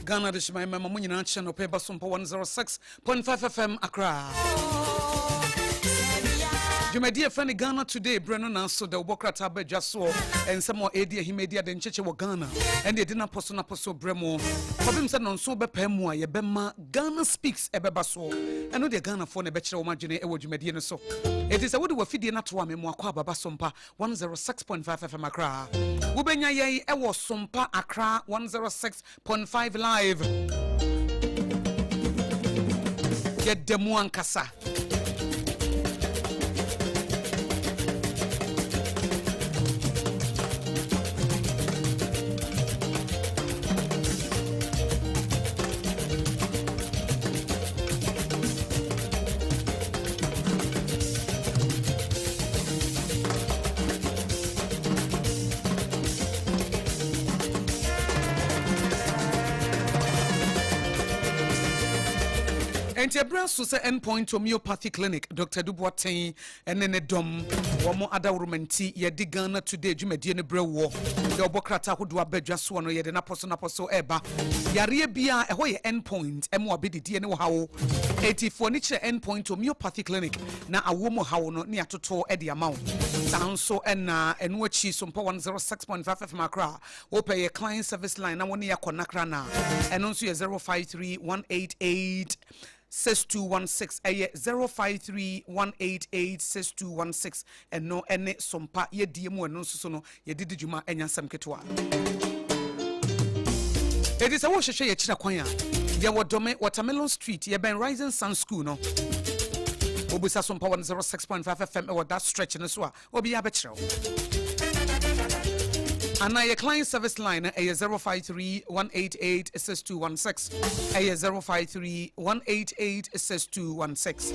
Ghana de hyema mmarima mo nyinaa kyɛ nɔpɛ ba so mpa 106.5 FM Accra. Dwumadi a ɛfrɛ no Ghana Today berɛ no nanso da wobɔ krataa ba adwa soɔ nsɛm a ɛredi ahim ɛdi ade nkyekye wɔ Ghana ɛne ɛdi napɔ so napɔ so berɛ mu kɔpem sɛ nɔnso bɛpae mu a yɛbɛma Ghana Speaks ɛbɛba soɔ. Ɛno deɛ Ghanafoɔ na ɛbɛkyerɛ wɔn adwene ɛwɔ dwumadie no so. Enti sɛ wode w'afidie no ato a memoakɔ ababa Sompa 106.5 FM Accra. Wobɛnya yɛn ɛwɔ Sompa Accra 106.5 Live. Yɛda mu ankasa. Enti ɛberɛ aso sɛ Endpoint Homeopathy Clinic, Dr. Adu Boateng ne ne dɔm wɔn adaworoma nti yɛde Ghana Today dwumadie no brɛ woɔ. Deɛ ɔbɔ krataa ahodoɔ aba dwa soɔ no yɛde n'apɔ so n'apɔ so ɛreba. Yareɛ biara ɛhɔ yɛ Endpoint ɛmo abɛdidie ne ɔhaw. Enti fo ani kyerɛ Endpoint Homeopathy Clinic na awoɔ mu haw no ne atoto de ama wo. Saa nso na ɛno akyi Sompa 106.5 FM Accra wopɛ yɛ client service line na wo ne yɛakɔ nakra no a ɛno nso yɛ 053 188 6216 ɛyɛ 053 188 6216 ɛno ɛne Sompa yɛdie mu ɛno nso so no yɛde di dwuma ɛnyɛ asɛm ketewa. Enti sɛ wohwehwɛ yɛkyerɛ kwan a yɛwɔ Dome Watermelon Street yɛbɛn Rising Sun School no. Wobisa Sompa 106.5 FM ɛwɔ that stretch no so a obiara bɛkyerɛ wo. Anaa yɛ client service line no ɛyɛ 053 188 6216 ɛyɛ 053 188 6216.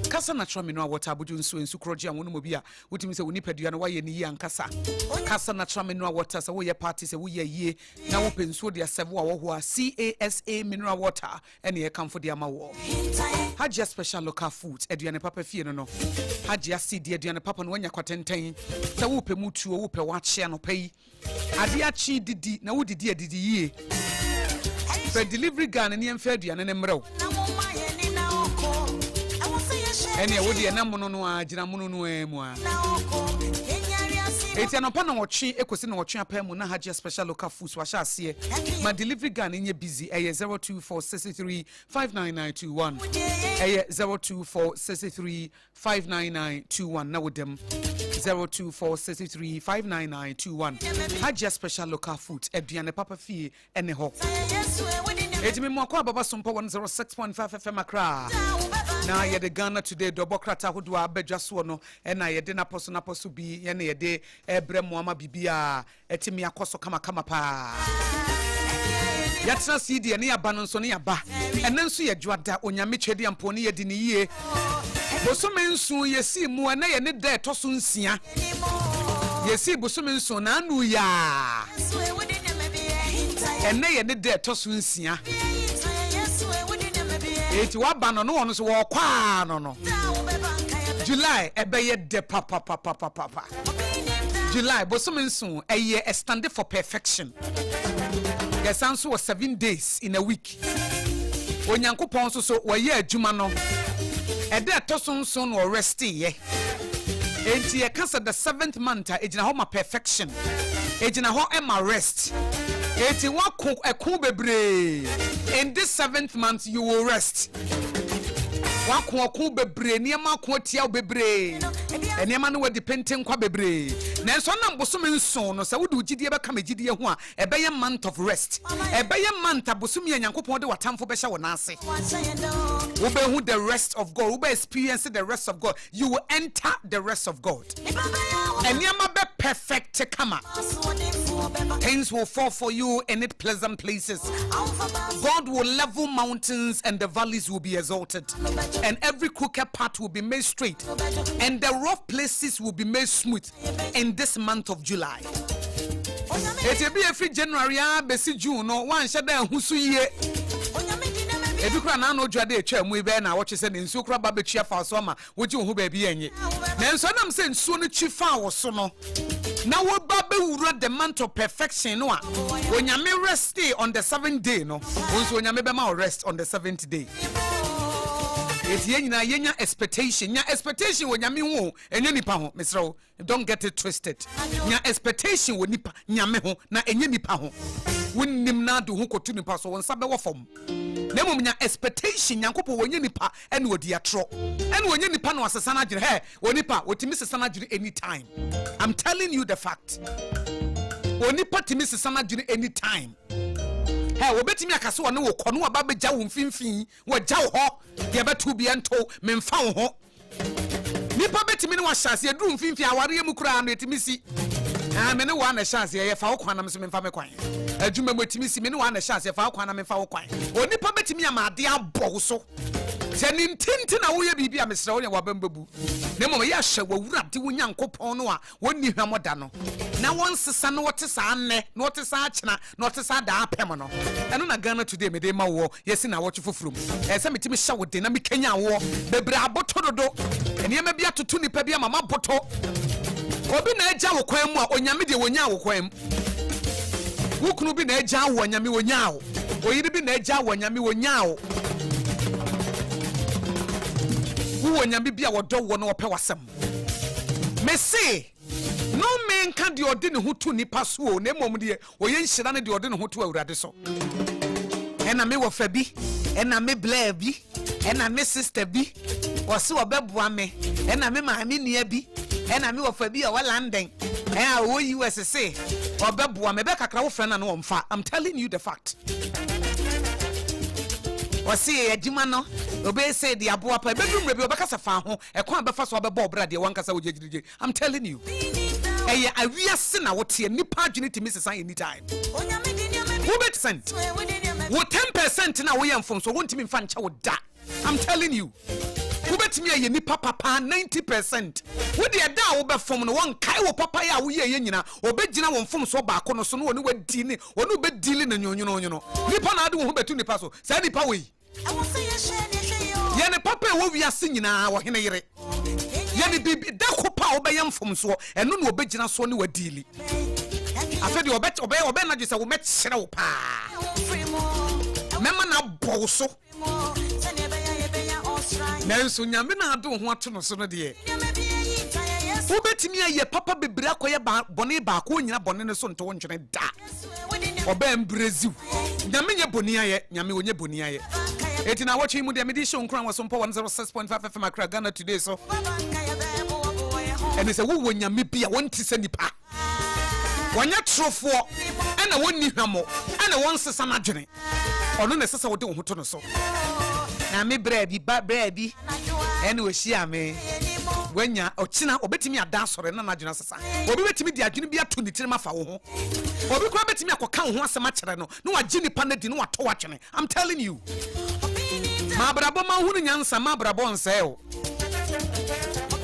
Kasa natural mineral water abodwo nsuo nsu korɔgye a wɔnom obi a wotumi sɛ wo nipadua no woayɛ ne yie ankasa. Kasa natural mineral water sɛ woyɛ party sɛ woyɛ ayie na wopɛ nsuo de asɛvo a wɔhoa CASA mineral water ɛne ɛkamfo de ama woɔ. Hajia special local foods aduane papa fie no no Hajia si di aduane papa no wanya kwatɛntɛn sɛ wopɛ mu tuo wopɛ wakye anɔpa yi adeɛ akye didi na wodidi adidi yie fɛ delivery guy no ne yɛmfa aduane no mmerɛw ɛneɛ wodeɛ na mono no a gyina mono no a mu a Eti anɔpa na wɔtwe ekosi na wɔtwe apaa mu na Hajia special local foods wahyɛ aseɛ ma delivery guy no nyɛ busy ɛyɛ 0246 59921 ɛyɛ 0246 59921 na wodam 0246 59921 Hajia special local foods aduane papa fie ɛne hɔ. Eti me mmoakɔ ababa sompɔ 106.5 FM Accra. Na yɛde Ghana Today dɔbɔ krataa ahodoɔ a abɛdwa soɔ no ɛna yɛde n'apɔ so n'apɔ so bi ɛna yɛde ɛbrɛ mo ama biribiara ɛtumi akɔ so kamakama paa. Yɛtena ase yi deɛ ne yɛaba no nso ne yɛaba. Ɛnɛ nso yɛ dwoada Onyame Twedeampɔn ne yɛdi ne yie. Bosome nson yɛsii mu ɛnɛ yɛ ne da ɛtɔ so nsia. Yɛsii bosome nson na ano yaa. Ɛnnɛ yɛ ne da ɛtɔ so nsia. Eti waba no no wɔn nso wɔkɔ a no no. July ɛbɛyɛ dɛ papapapapapa. July bosome nson ɛyɛ stand for perfection. Yɛsan nso wɔ 7 days in a week. Onyankopɔn nso so wɔyɛ adwuma no. Ɛda ɛtɔ so nson na ɔresteyɛ. Enti yɛka sɛ the seventh month a egyina hɔ ma perfection. Egyina hɔ ma rest. Enti wako ɛko bebree. In this seventh month you will rest. Wako ɔko bebree, nneɛma ako atia wo bebree. Nneɛma no wadi pentenkwa bebree. Nanso ɔnam bosome nson no sɛ wode wo gyidie bɛka me gyidie ho a ɛbɛyɛ month of rest. Ɛbɛyɛ month a bosome a Nyankopɔn de w'atamfo bɛhyɛ wo nan ase. Wobɛhu the rest of God. Wobɛ experience the rest of God. You will enter the rest of God. Nneɛma bɛ perfect kama. Things will fall for you in it pleasant places. God will level mountains and the valleys will be exalted. And every crooked path will be made straight. And the rough places will be made smooth in this month of July. Eti ebi efiri January a besi June no wanhyɛ dɛ ɛho so yie. Ebi kura n'ano dwa de atwa mu bɛyɛ na awɔtwe sɛ ne nsuo kura ba bɛtua fa so ama wogye wo ho baabi ɛnye. Nanso ɛnam sɛ nsuo no twi faa wo so no. na woba bɛwura the month of perfection no a Onyame restee on the seventh day no, wo nso Onyame bɛma wo rest on the seventh day. Eti yɛn nyinaa yɛnya expectation, nya expectation wɔ Nyame ho o, ɛnyɛ nipa ho, mesrɛ wo. Don't get it twisted. Nya expectation wɔ nipa nyame ho na ɛnyɛ nipa ho. Wonnim na ade ho kɔto nipa so wo nsa bɛwɔ fam. Na mmom nya expectation Nyankopɔn wɔnyɛ nipa ɛna ɔdi atorɔ. Ɛna ɔnyɛ nipa na ɔsesa n'adwene. Hɛ, onipa ɔtumi sesa n'adwene anytime. I'm telling you the fact. Onipa tumi sesa n'adwene anytime. Hɛ, wɔbɛtumi aka sɛ ɔne wo kɔ na waba bɛgya wo mfimfini, wɔgya wo hɔ, deɛ ɛbɛto bi ɛnto, memfa wo ho. Nipa bɛtumi ne wahyɛ aseɛ duru mfimfini awareɛ mu koraa no ɛtumi si. Ah, me ne wo a na ɛhyɛ aseɛ yɛ fa wo kwan na me nso memfa me kwan. Adwuma mu ɛtumi si me ne wo a na ɛhyɛ aseɛ fa wo kwan na memfa wo kwan. Onipa bɛtumi ama adeɛ abɔ wo so. Sɛ ne ntinti na woyɛ biribi a mesrɛ wo ne wabam bɛbu. Na mmom yɛ ahyɛ w'awurade wo Nyankopɔn no a wɔnni hwammɔ da no, na wɔnsesa na wɔte saa nnɛ, na wɔte saa akyena, na wɔte saa daapem no. Ɛno na Ghana Today mede rema woɔ, yɛsi nnawɔtwe foforɔ mu. Ɛyɛ sɛ metumi hyɛ wo den na mekanyan woɔ. Bebree aboto dodo. Nneɛma bi atoto nnipa bi ama moaboto. Obi na agya wo kwan mu a, Onyame deɛ wɔnyaa wo kwan mu. Wo kunu bi na agya wo a, Nyame wɔnyaa wo. Oyere bi na agya wo a, Nyame wɔnyaa wo. Wowɔ Nyame bi a wɔdɔ woɔ na wɔpɛ w'asɛm. Mese, Nnome nka deɛ ɔde ne ho to nnipa so o, na mmom deɛ ɔyɛ nhyira ne deɛ ɔde ne ho to Awurade so. Ɛna me wɔfa bi, ɛna me blɛɛ bi, ɛna me sista bi, ɔse ɔbɛboa me, ɛna me maame nua bi, ɛna me wɔfa bi a ɔwɔ London, ɛna ɔwɔ US se ɔbɛboa me. Ɛbɛ kakra wofrɛ no a na ɔmfa. I'm telling you the fact. Ɔse adwuma no, ɔbɛyɛ sei de aboa pa. Ɛbɛduru mmerɛ bi ɔbɛka sɛ fa ho. Ɛkwan a bɛfa so abɛbɔ wo bra deɛ wankasa wo gyegyirigye I'm telling you ɛyɛ awiase na woteɛ nipa adwene tumi sesa anytime wobɛ cent wo 10% na woyɛ mfomso wontumi mfa nkyɛ wo da I'm telling you wobɛtumi ayɛ nipa papa 90% wode ɛda a wobɛfom no wɔnkae wo papa yɛ a woyɛ yɛ nyina wɔbɛgyina wo mfomsoɔ baako no so no wɔne wadi ne wɔne wobɛdili no nwonwononwono nipa na ade wo ho bɛtu nipa so saa nipa wei Yɛ ne papa a ɛwɔ wiase nyinaa ɔhene yere. Yɛ ne biribi da ko pa a wobɛyɛ mfomsoɔ, ɛno na ɔbɛgyina soɔ ne wadiili. Afei deɛ ɔbɛ ɔbɛ ɔbɛ n'adwe sɛ womɛkyerɛ wo paa. Mɛma no abɔ wo so. Nanso Nyame na ade wo ho ato no so no deɛ, wobɛtumi ayɛ papa bebree akɔyɛ bɔne baako, ɔnnyina bɔne no so nto wo ntwene da. Ɔbɛn mbrɛziw. Nyame nyɛ boni ayɛ, Nyame ɔnyɛ boni ayɛ. Eti na awɔtwe yi mu deɛ mede hyɛ nkuran wɔ Sompa 106.5 FM Accra Ghana Today so. Ɛne sɛ wowɔ Nyame bi a wɔnte sɛ nipa. Wɔnyɛ torofoɔ, ɛna wɔnni hwammɔ, ɛna wɔnsesa n'adwene. Ɔno na ɛsɛ sɛ wode wo ho to no so. Na me brɛ bi ba brɛ bi ɛna ɔhyia me. Wanya ɔkyena ɔbɛtumi ada asɔre na n'adwene asesa. Obi bɛtumi de adwene bi ato ne tirim afa wo ho. Obi koraa bɛtumi akɔka wo ho asɛm akyerɛ no na wagye nipa no adi na watɔ w'atwene. I'm telling you. Ma abrabɔ ma wohunu nyansa, ma abrabɔ nsɛe wo.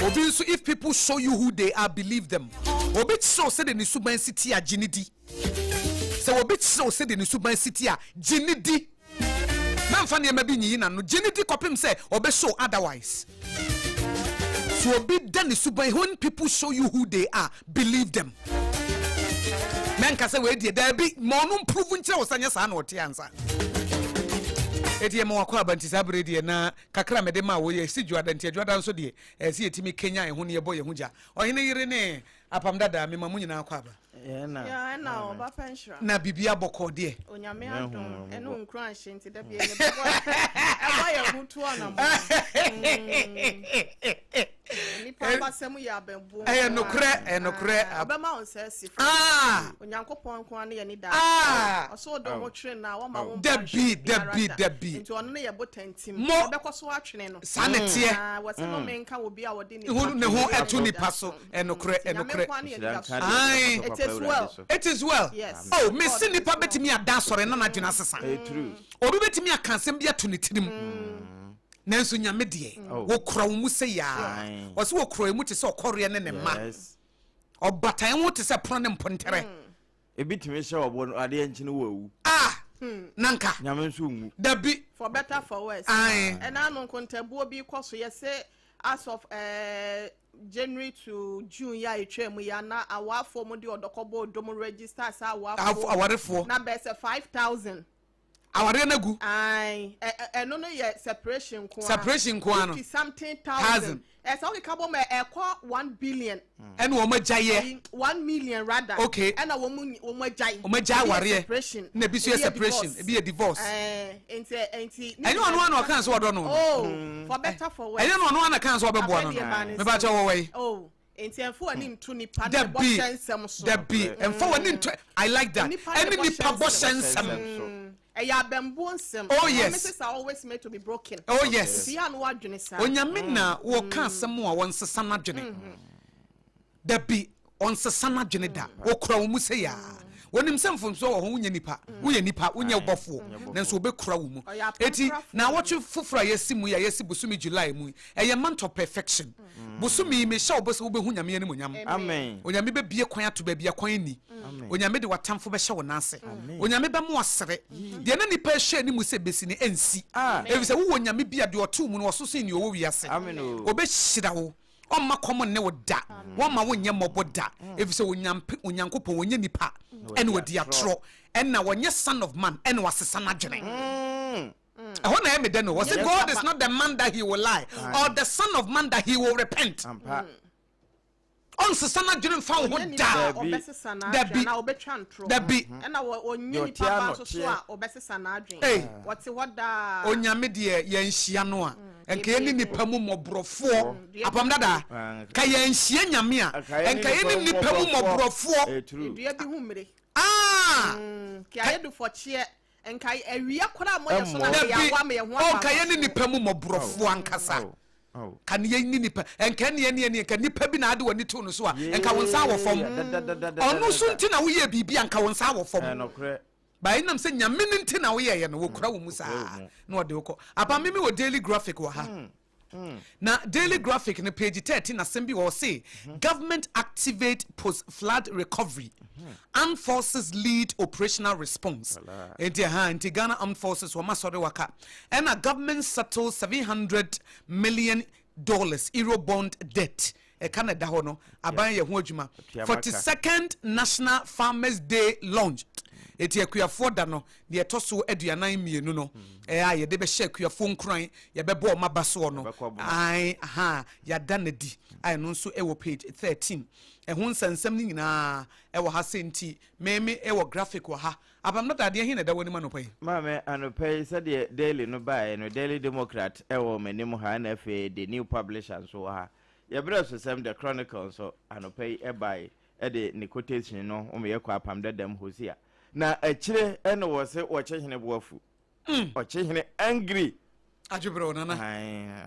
Obi nso, if people show you who they are, believe them. Obi kyerɛ wo sɛdeɛ ne suban si te a, gye no di. Sɛ obi kyerɛ wo sɛdeɛ ne suban si te a, gye no di. Mɛmfa nneɛma bi nyiyi n'ano. Gye no di kɔpem sɛ ɔbɛ show otherwise. So obi da ne suban, when people show you who they are, believe them. Mɛnka sɛ wei deɛ daabi, ma ɔno mprove nkyerɛ wo sɛ nyɛ saa na ɔte ansa. Eti yɛma wakɔ aba nti saa bere deɛ na kakra mede ma wo yɛ si dwoada nti adwoada nso deɛ ɛsɛ yɛtumi kenya ɛho ne yɛbɔ yɛn ho gya. Ɔhene yere ne Apam dada, mema mo nyinaa akɔ aba. Yeah, ɛna ɔba pɛ nhyira. Na biribi abɔkɔ deɛ. Onyame adom ɛne wo nkuranhyɛ nti da bia yɛbɛbɔ ɛbɔ yɛn ho to anamɔ. Nipa abasɛm yɛ abɛnbuo. Ɛyɛ nokorɛ, ɛyɛ nokorɛ. Ɔbɛma wo nsa asi fam. Ah. Onyankopɔn nko ara ne yɛ ne daa. Ah. Ɔsɛ ɔdɔ ho twere na wɔma wo mpa Dabi, dabi, dabi. Nti ɔno ne yɛ botantim. Mo. Ɛbɛkɔ so atwene no. Saa na ɛteɛ. Wɔsɛ no menka wɔ bi a wɔde ne ho ɛto nipa so. Ɛnokorɛ, ɛnokorɛ. Ae. It is well. It is well. Yes. Oh, mese nipa betumi ada asɔre na n'adwene asesa. Obi betumi aka asɛm bi ato ne tirim. Nanso Nyame deɛ, wɔkura wo mu sɛ yaa. Ɔse wɔkura mu te sɛ ɔkɔreɛ ne ne mma. Ɔbata yɛn ho te sɛ pono ne mponterɛ. Ebi tumi hyɛ ɔbɔ no adeɛ nkye no wawu. Ah! Nanka. Nyame nso nwu. Dabi. For better for worse. Ae. Ɛna ano nkontabuo bi kɔ so yɛse as of eh, January to June yi a etwa mu yi a na awafoɔ mo de ɔdɔkɔbɔ odom register sɛ awafoɔ awarefoɔ na bɛyɛ sɛ 5,000. Awareɛ no agu. Ae, ɛno no yɛ separation nko ara. Separation nko ara no. 50 something thousand. Ɛsɛ wokeka bɔ ma ɛkɔ 1 billion. Ɛna wɔn agyaeɛ. 1 million rather. Ɛna wɔn agyae. Wɔn agyae awareɛ. Separation. Na ebi nso yɛ separation, ebi yɛ divorce. Ɛɛ, nti. Ɛnyɛ ɔno ano ɔka sɛ ɔdɔ no. Oh, for better for worse. Ɛnyɛ ɔno ano ka sɛ ɔbɛboa no no. Mepa kyɛ wɔwɔ yi. Oh, nti ɛnfo w'ani nto nipa na ɛbɔ hyɛ nsɛm so. Dabi, ɛnfo w'ani nto. I like that. Ɛne nipa bɔ hyɛ nsɛm. Ɛyɛ abɛnbuo nsɛm. Promises are always made to be broken. Nti yà no wadwene saa. Onyame na wɔka asɛm a wɔnsesa n'adwene. Dabi, ɔnsesa n'adwene da. Wɔkura wɔn mu sɛ yaa. Wɔnim sɛ mfomsoɔ wɔ ho. Wonyɛ nipa, woyɛ nipa, wonyɛ bɔfoɔ, nanso wɔbɛkura wo mu. Eti na awɔtwe foforɔ a yɛsi mu yi a yɛsi bosomi July mu yi, ɛyɛ month of perfection. Bosomi yi, mehyɛ wo bɔ sɛ wobɛhu Nyame animonyam. Amen. Onyame bɛbie kwan ato baabi a kwan ni. Onyame de w'atamfo bɛhyɛ wo nan ase. Onyame bɛmo asere deɛ na nipa ɛhyɛ anim sɛ bɛsi ne ɛnsi, ɛfiri sɛ wowɔ Nyame bi a deɛ ɔte wo mu no ɔso sen deɛ ɔwɔ wiase. Ɔbɛhyira wo, ɔmma kɔm nne wo da, wɔmma wo nyɛ mmɔbɔ da, ɛfiri sɛ Onyankopɔn wɔnyɛ nipa ɛne wɔdi atorɔ, ɛna wɔnyɛ son of man ɛne wɔasesa n'adwene. Ɛhɔ na ɛyɛ me dɛ no. Wɔsɛ God is not the man that he will lie, or the son of man that he will repent. Ɔnsesa n'adwene mfa wo ho da. Dabi. Dabi. Ɛna ɔnyɛ nipa ba nso so a ɔbɛsesa n'adwene. Wɔte hɔ daa. Onyame deɛ, yɛnhyia no a, nka yɛne nipa mu mmɔborɔfoɔ. Apam dada ka yɛnhyia Nyame a, nka yɛne nipa mu mmɔborɔfoɔ. Dua bi ho mmire. Ah! Kí ayé do fɔkyeɛ nka awia koraa mo yɛ so na Dabi. yɛ awa ma yɛ ho Ɔnka yɛne nipa mu mmɔborɔfoɔ ankasa. Ka ne yɛne nipa, nka ne yɛne yɛne nka nipa bi na ade w'ani to no so a, nka wo nsa wɔ fam. Ɔno so nti na woyɛ biribi a, nka wo nsa wɔ fam. Baa nam sɛ Nyame no nti na woyɛyɛ no, wɔkura wo mu saa na ɔde wokɔ aba. Meme wɔ Daily Graphic wɔ ha, na Daily Graphic no page 13, asɛm bi wɔ sɛ government activate post flood recovery, armed forces lead operational response. Nti ha nti Ghana Armed Forces wɔn asɔre waka, ɛna government settle $700 million Eurobond debt. Ɛka na ɛda hɔ no, aban yɛ ho adwuma. 42nd National Farmers Day launch. Eti akuafoɔ da no deɛ ɛtɔ so 42 no, ɛyɛ a yɛde bɛhyɛ akuafoɔ nkuran, yɛbɛbɔ ɔma ba soɔ no. Ae aha, yɛada no di a, ɛno nso ɛwɔ page 13. Ɛho nsɛnsɛm no nyinaa ɛwɔ ha sɛ nti mɛmi ɛwɔ Graphic wɔ ha. Apam no dadeɛ he na ɛda wɔ anim anɔpa yi? Maame, anɔpa yi, sɛdeɛ Daily no baeɛ no, Daily Democrat ɛwɔ m'anim ha, na afei The New Publisher nso wɔ ha. Yɛbrɛ so sɛm The Chronicle nso anɔpa yi ɛbae, ɛde ne quotation no wɔn yɛ kɔ apam dadam Hosea na akyire, ɛna wɔ sɛ wɔkye hene boafu, ɔkye hene angry. Adwobrɛw nana.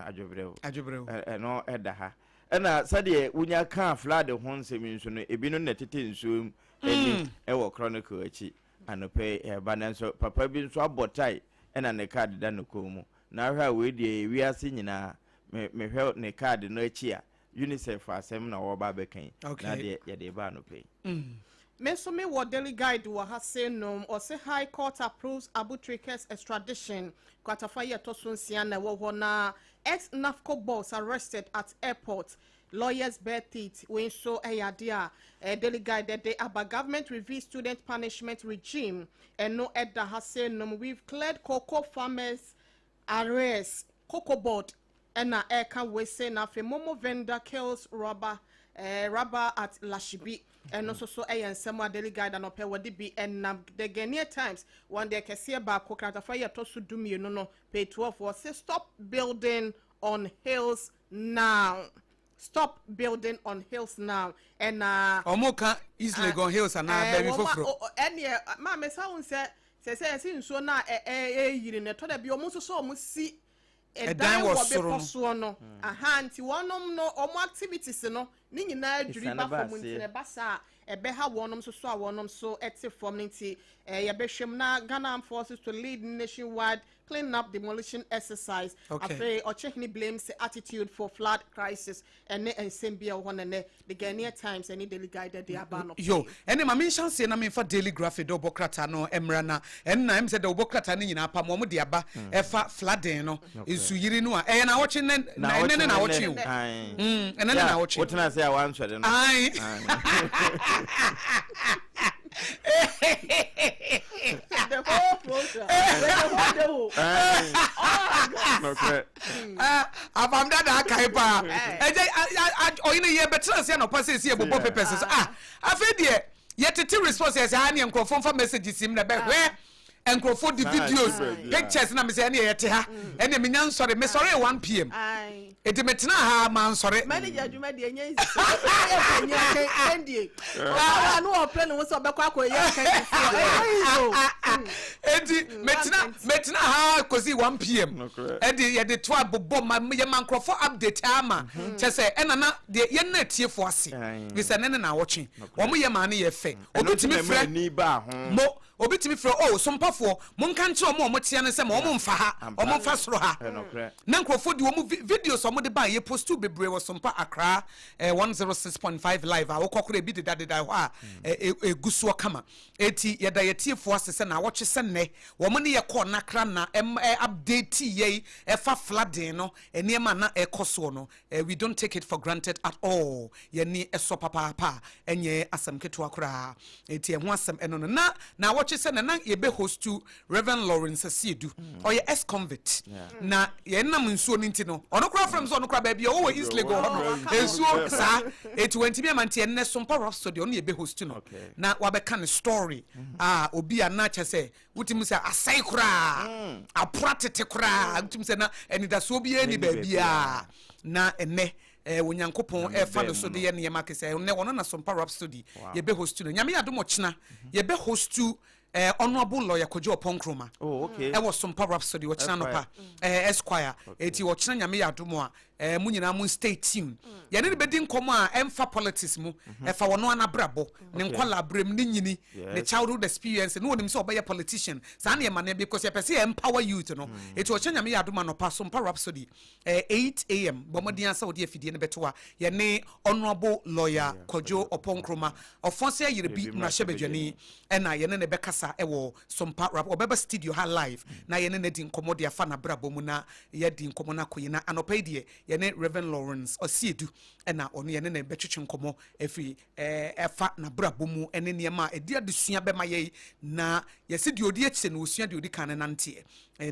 Adwobrɛw. Adwobrɛw. Ɛno ɛda ha, ɛna sɛdeɛ wonya kaa flood ho nsɛm nso no, ebi no na tete nsuo mu ani ɛwɔ Chronicle akyi anɔpa yi ɛba. Nanso papa bi nso abɔ tae, ɛna ne card da ne kɔn mu na ahwɛ a, wei deɛ wiase nyinaa mehwɛ ne card no akyi a, UNICEF asɛm na wɔba abɛka yi na deɛ yɛde ba anɔpa yi. Me nso me wɔ Daily Guide wɔ ha se nom ɔse High Court approves Abu Trica's extradition. Kwatafa yi ɛtɔ so 6 na ɛwɔ hɔ. Na ex NAFCO boss arrested at airport, lawyers bare teeth. Wei nso ɛyɛ adeɛ a Daily Guide de aba. Government review student punishment regime, ɛno ɛda ha se nom. We've cleared cocoa farmers arrears, Cocoa Board ɛna ɛka wei se. Na afei momo vendor kills robber at Lashibi, ɛno nso so ɛyɛ nsɛm a Daily Guide anɔpɛ wɔde bi ɛnam. The Ghanaian Times, wɔn deɛ kɛseɛ baako, kratafa yi ɛtɔ so 12 no, page 12, wɔse stop building on hills now, stop building on hills now. Ɛna ɔmo ka East Legon Hills anaa baabi foforɔ? Ɛneɛ maame sa wo sɛ sɛ yɛsi nsuo no a ɛyiri no, ɛtɔ da bi ɔmo nso so ɔmo si ɛdan wɔ bepɔ soɔ no aha, nti wɔnom no ɔmo activities no ne nyinaa dwiri ba fam, nti na ɛba saa. Ɛbɛha wɔnom nso so a wɔnom so te fam no nti yɛbɛhwɛ mu na Ghana Armed Forces to lead nationwide clean up demolition exercise. Afei Ɔkyehene blames attitude for flood crisis ɛne nsɛm bi a ɛwɔ hɔ no nnɛ The Ghanaian Times ɛne Daily Guide de aba no. Yo, ɛne ma menhyɛ aseɛ na memfa Daily Graphic dɛ ɔbɔ krataa no mmra na ɛnna ɛm sɛ dɛ ɔbɔ krataa no nyinaa apam wɔn de aba ɛfa flooding no nsuyiri no a ɛyɛ naawɔtwe nnɛ na ɛnɛ ne naawɔtwe o ɛnɛ ne naawɔtwe. Wotena ase a wansɔre no. Ae. The whole program. The whole day. Oh. Nokorɛ. Apam dada akae paa. Ɛgya ɔyene yɛ bɛtena ase anɔpa sɛ esi ɛbobɔ papers so. Ah, afei deɛ yɛtete response yɛ sɛ ah neɛ nkurɔfoɔ mfa messages mu na bɛhwɛ nkurɔfoɔ de videos pictures na mesɛ ɛneɛ yɛte ha ɛneɛ menya nsɔre mesɔre 1 pm enti metena ha ma nsɔre. Manager adwuma deɛ nyɛ nsi yɛ panyin akɛn ɛndie ɔbaa no ɔpɛ ne ho sɛ ɔbɛkɔ akɔ yɛ akɛn enti metena metena ha kɔsi 1 pm ɛde yɛde to abobɔ ma yɛma nkurɔfoɔ update ama kyɛ sɛ ɛna na deɛ yɛn na atiefoɔ ase bisɛ ne ne na awɔtwe wɔn yɛ maa ne yɛ fɛ obi tumi frɛ mo. Obi tumi frɛ, Oh, sompafoɔ, monka nkyerɛ wɔn a wɔteɛ no sɛ ma wɔn mfa ha, wɔn mfa soro ha. Na nkurɔfoɔ de wɔn videos a wɔde baeɛ, yɛpostuu bebree wɔ Sompa Accra 106.5 Live a wokɔ koraa ebi dedadeda hɔ a ɛgu soɔ kama. Enti yɛda yɛn atiefoɔ ase sɛ naawɔtwe sɛ nnɛ, wɔn ne yɛ kɔɔ Nakra na update yɛn ɛfa flooding no, nneɛma a na ɛrekɔ soɔ no. We don't take it for granted at all. Yɛn ani sɔ papaapa a, ɛnyɛ asɛm ketewa koraa. Enti ɛho asɛm ɛno no. Na naawɔtwe sɛ na na yɛbɛ hostu Rev. Lawrence Asiedu. Ɔyɛ ex-convict. Na yɛnam nsuo no nti no, ɔno koraa frɛ me sɛ ɔno koraa baabi a ɔwɔ wɔ East Legon hɔ no, nsuo saa. Enti wantumi amma nti ɛnnɛ Sompa Rhapsody ɔno na yɛbɛ hostu no. Na wabɛka ne story a obi a na kyerɛ sɛ wotumi sɛ asɛe koraa, apora tete koraa, wotumi sɛ na anidasoɔ biara nni baabiara. Na ɛnnɛ Onyankopɔn ɛfa no so de yɛ nneɛma akɛse. Ɛnnɛ ɔno na Sompa Rhapsody yɛbɛ hostu no. Nyame yɛ adom ɔkyena yɛbɛ hostu Honourable Lawyer Kojo Oppong Nkrumah ɛwɔ Sompa Rhapsody ɔkyena anɔpa Esquire. Eti ɔkyena Nyame yɛ adom a Eh, mo nyinaa mo stay tuned. Yɛne no bɛdi nkɔmmɔ a ɛmfa politics mu, ɛfa ɔno ara n'abrabɔ, ne nkwadaa berɛm, ne nyini, ne childhood experience, ne ɔnim sɛ ɔbɛyɛ politician. Saa na yɛma no, because yɛpɛ sɛ yɛ empower youth no. Eti ɔkyɛ Nyame yɛ adom anɔpa, Sompa Rhapsody, eh, 8 am, bɔ mmɔden ara sɛ wode afidie no bɛto a, yɛne Honourable Lawyer Kwadwo Oppong Nkrumah, Ɔfɔnse Ayerbi mmarahyɛbadwani, ɛna yɛne no bɛkasa ɛwɔ Sompa Rhap, ɔbɛba studio ha live na yɛne no adi nkɔmmɔ de afa n'abrabɔ mu na yɛadi nkɔmmɔ no akɔ yie. Na anɔpa yi deɛ, yɛne Rev. Lawrence Osiedu na ɔno yɛne no bɛtwetwe nkɔmmɔ afiri ɛfa n'abrabɔ mu ne nneɛma a ɛde adesua bɛma yɛn. Na yɛse deɛ ɔdi akyire no, ɔsua deɛ ɔdi kan no nanteɛ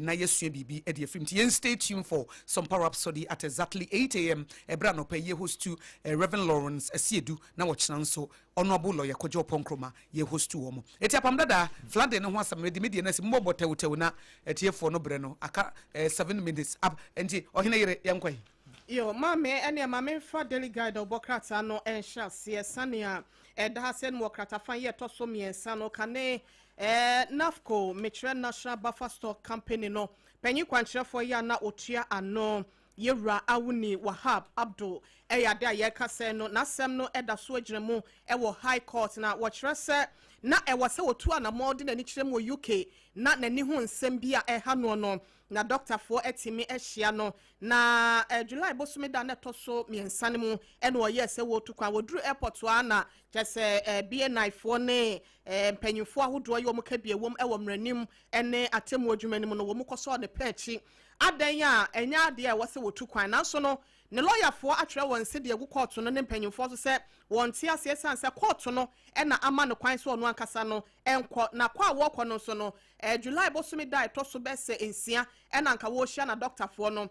na yɛasua biribi de afiri mu. Nti yɛn stay tuned for Sompa Rhapsody at exactly 8 am ɛberɛ anɔpa yi yɛhostu Rev. Lawrence Asiedu na ɔkyena nso Honourable Lawyer Kojo Oppong Nkrumah yɛ hostu wɔn. Eti apam dada flooding no ho asɛm mede me deɛ no asi mobɔbɔ tɛwtɛw na atiefoɔ no brɛ no aka 7 minutes up nti ɔhene yere yɛnkɔ yi. Yo, maame, ɛneɛ ma memfa Daily Guide a ɔbɔ krataa no nhyɛ aseɛ sɛnea ɛda ha sɛ no wɔ kratafa yi ɛtɔ so mmiɛnsa no kane NAFCO, mekyerɛ National Buffer Stock Company no panyin kwankyerɛfoɔ yi a na ɔtua ano Yɛwura Awuni Wahab Abdul ɛyɛ ade a yɛreka sɛ no n'asɛm no ɛda so agyina mu ɛwɔ High Court na wɔkyerɛ sɛ na ɛwɔ sɛ wɔtu anammɔn de n'ani kyerɛ mu wɔ UK na n'ani ho nsɛm bi a ɛha noɔ no na dɔktafoɔ atumi ahyia no na July bosome da na ɛtɔ so mmiɛnsa no mu ɛna ɔyɛɛ sɛ wɔretu kwan. Wɔduru airport a na kyerɛ sɛ BNI foɔ ne mpanyinfoɔ ahodoɔ yi wɔn ka bi ɛwɔ mu ɛwɔ mmaranim ne atemmuo adwuma no mu no wɔn kɔsɔɔ ne pɛ akyi adan a ɛnyɛ adeɛ a ɛwɔ sɛ wɔtu kwan, nanso no ne lɔyafoɔ atwerɛ wɔn nse de agu kɔɔto no ne mpanyinfoɔ so sɛ wɔn te aseɛ san sɛ kɔɔto no ɛna ama no kwan sɛ ɔno ankasa no ɛnkɔ na kɔ a wɔrekɔ no nso no July bosome da a ɛtɔ so bɛsɛ 6 ɛna nka wɔrehyia na dɔktafoɔ no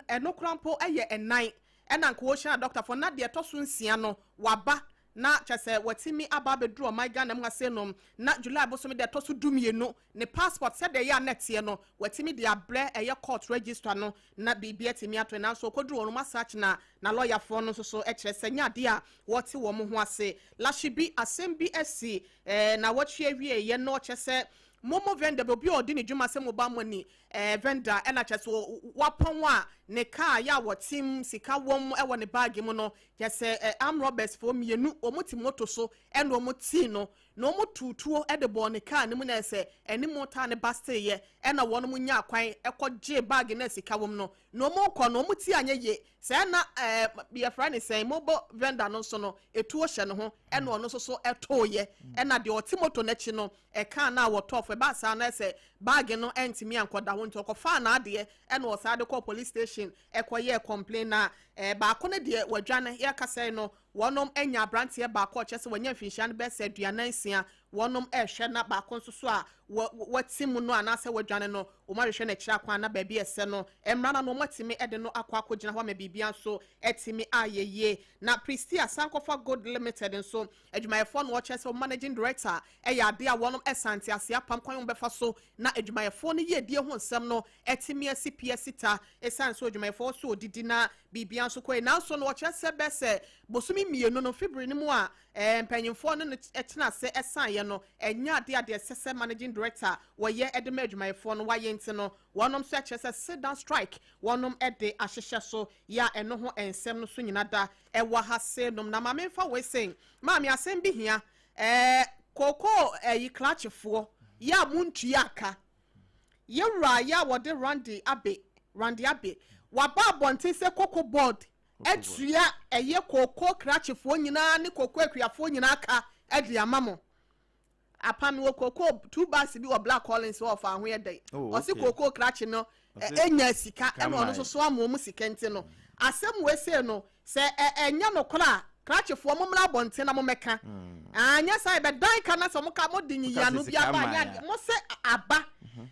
ɛno koraa mpo ɛyɛ 4 ɛna nka wɔrehyia na dɔktafoɔ na deɛ ɛtɔ so 6 no waba na kyɛ sɛ wɔatumi aba abɛduru ɔman Ghana mu ase no na July bosome da ɛtɔ so 12 ne passport sɛdeɛ ɛyɛ a na ɛteɛ no wɔatumi de abrɛ ɛyɛ court register no na biribi atumi ato. Nanso ɔkɔduru wɔn asa akyena na lɔyafoɔ no nso so kyerɛ sɛ nyɛ adeɛ a wɔte wɔn ho ase. Lahye bi asɛm bi asi na wɔtwe awie yɛ no ɔkyɛ sɛ Momo vendor bi, obi a ɔdi ne dwuma sɛ mobile money vendor, ɛna kyerɛ sɛ wapɔn a ne kaa yɛ a wɔtem sika wɔm ɛwɔ ne baage mu no, kyerɛ sɛ armed robbers foɔ mmienu wɔn te moto so ɛna wɔn tii no na wɔn tutuo ɛde bɔɔ ne kaa ne mu, na ɛsɛ ɛne taa ne basteeɛ, ɛna wɔn nya akwan ɛkɔ gye baage na sika wɔm no na wɔn kɔ no, wɔn ti anyɛ yie sɛ ɛna yɛfrɛ ne sɛn, mobile vendor no nso no etuo hyɛ ne ho, ɛna ɔno nso so ɛtooyɛ, ɛna deɛ ɔte moto n'akyi no ɛkaa na wɔtɔ fo ɛbaa saa na ɛsɛ baage no ɛntumi ankɔda ho, nti ɔkɔfaa n'adeɛ ɛna ɔsaa de kɔ police station ɛkɔyɛ complain. Na baako no deɛ wɔadwane. Yɛkasa no, wɔnom anya aberanteɛ baako a ɔkyerɛ sɛ wɔanya mfinhyia no bɛsɛ 46. Wɔnom ɛrehwɛ na baako nso so a wɔte mu no anaasɛ wɔadwane no, wɔn ahwehwɛ n'akyiri akwan na baabi ɛsɛ no mmara no wɔatumi de no akɔ akɔgyina hɔ ama biribia nso ɛtumi ayɛ yie. Na Prestea Sankɔfa Gold Limited nso adwumayɛfoɔ no, wɔkyerɛ sɛ managing director ɛyɛ adeɛ a wɔnom ɛsante ase apam kwan wɔn bɛfa so na adwumayɛfoɔ no yie die ho nsɛm no ɛtumi asi pie sita, ɛsiane so adwumayɛfoɔ so odidi na biribia nso kɔ yi. Nanso no wɔkyerɛ sɛ bɛsɛ bosome 2 no fibiri no mu a mpanyinfoɔ no tena ase ɛsan no, ɛnyɛ adeɛ adeɛ ɛsɛ sɛ managing director wɔyɛ ɛde ma adwumayɛfoɔ no wayɛ. Nti no wɔnom nso ɛkyerɛ sɛ sit down strike wɔnom ɛde ahyehyɛ so yɛ a ɛno ho nsɛm no so nyina da ɛwɔ ha se nom. Na maame nfa wei sɛn, maame, asɛm bi hia kookoo ɛyi krakyefoɔ yɛ a muntua aka. Yɛwura yɛ a wɔde Randy Abbey waba abɔnten sɛ Cocoa Board atua ɛyɛ kookoo krakyefoɔ nyinaa ne kookoo akuafoɔ nyinaa ka ɛde ama mo. Apam wɔ kookoo two bags bi wɔ Black Collins wɔ ɔfa ho yɛ dɛ. Ɔsi kookoo krakye no enya sika, ɛna ɔno nso so ama wɔn sika. Nti no asɛm wɔ ese no sɛ ɛnyɛ no kora, krakyefoɔ mo mmra abɔnten na mo mɛka. Anyɛ saa yɛbɛdan ka na sɛ mo ka mo de nyiyiano bi aba anyɛ mo sɛ aba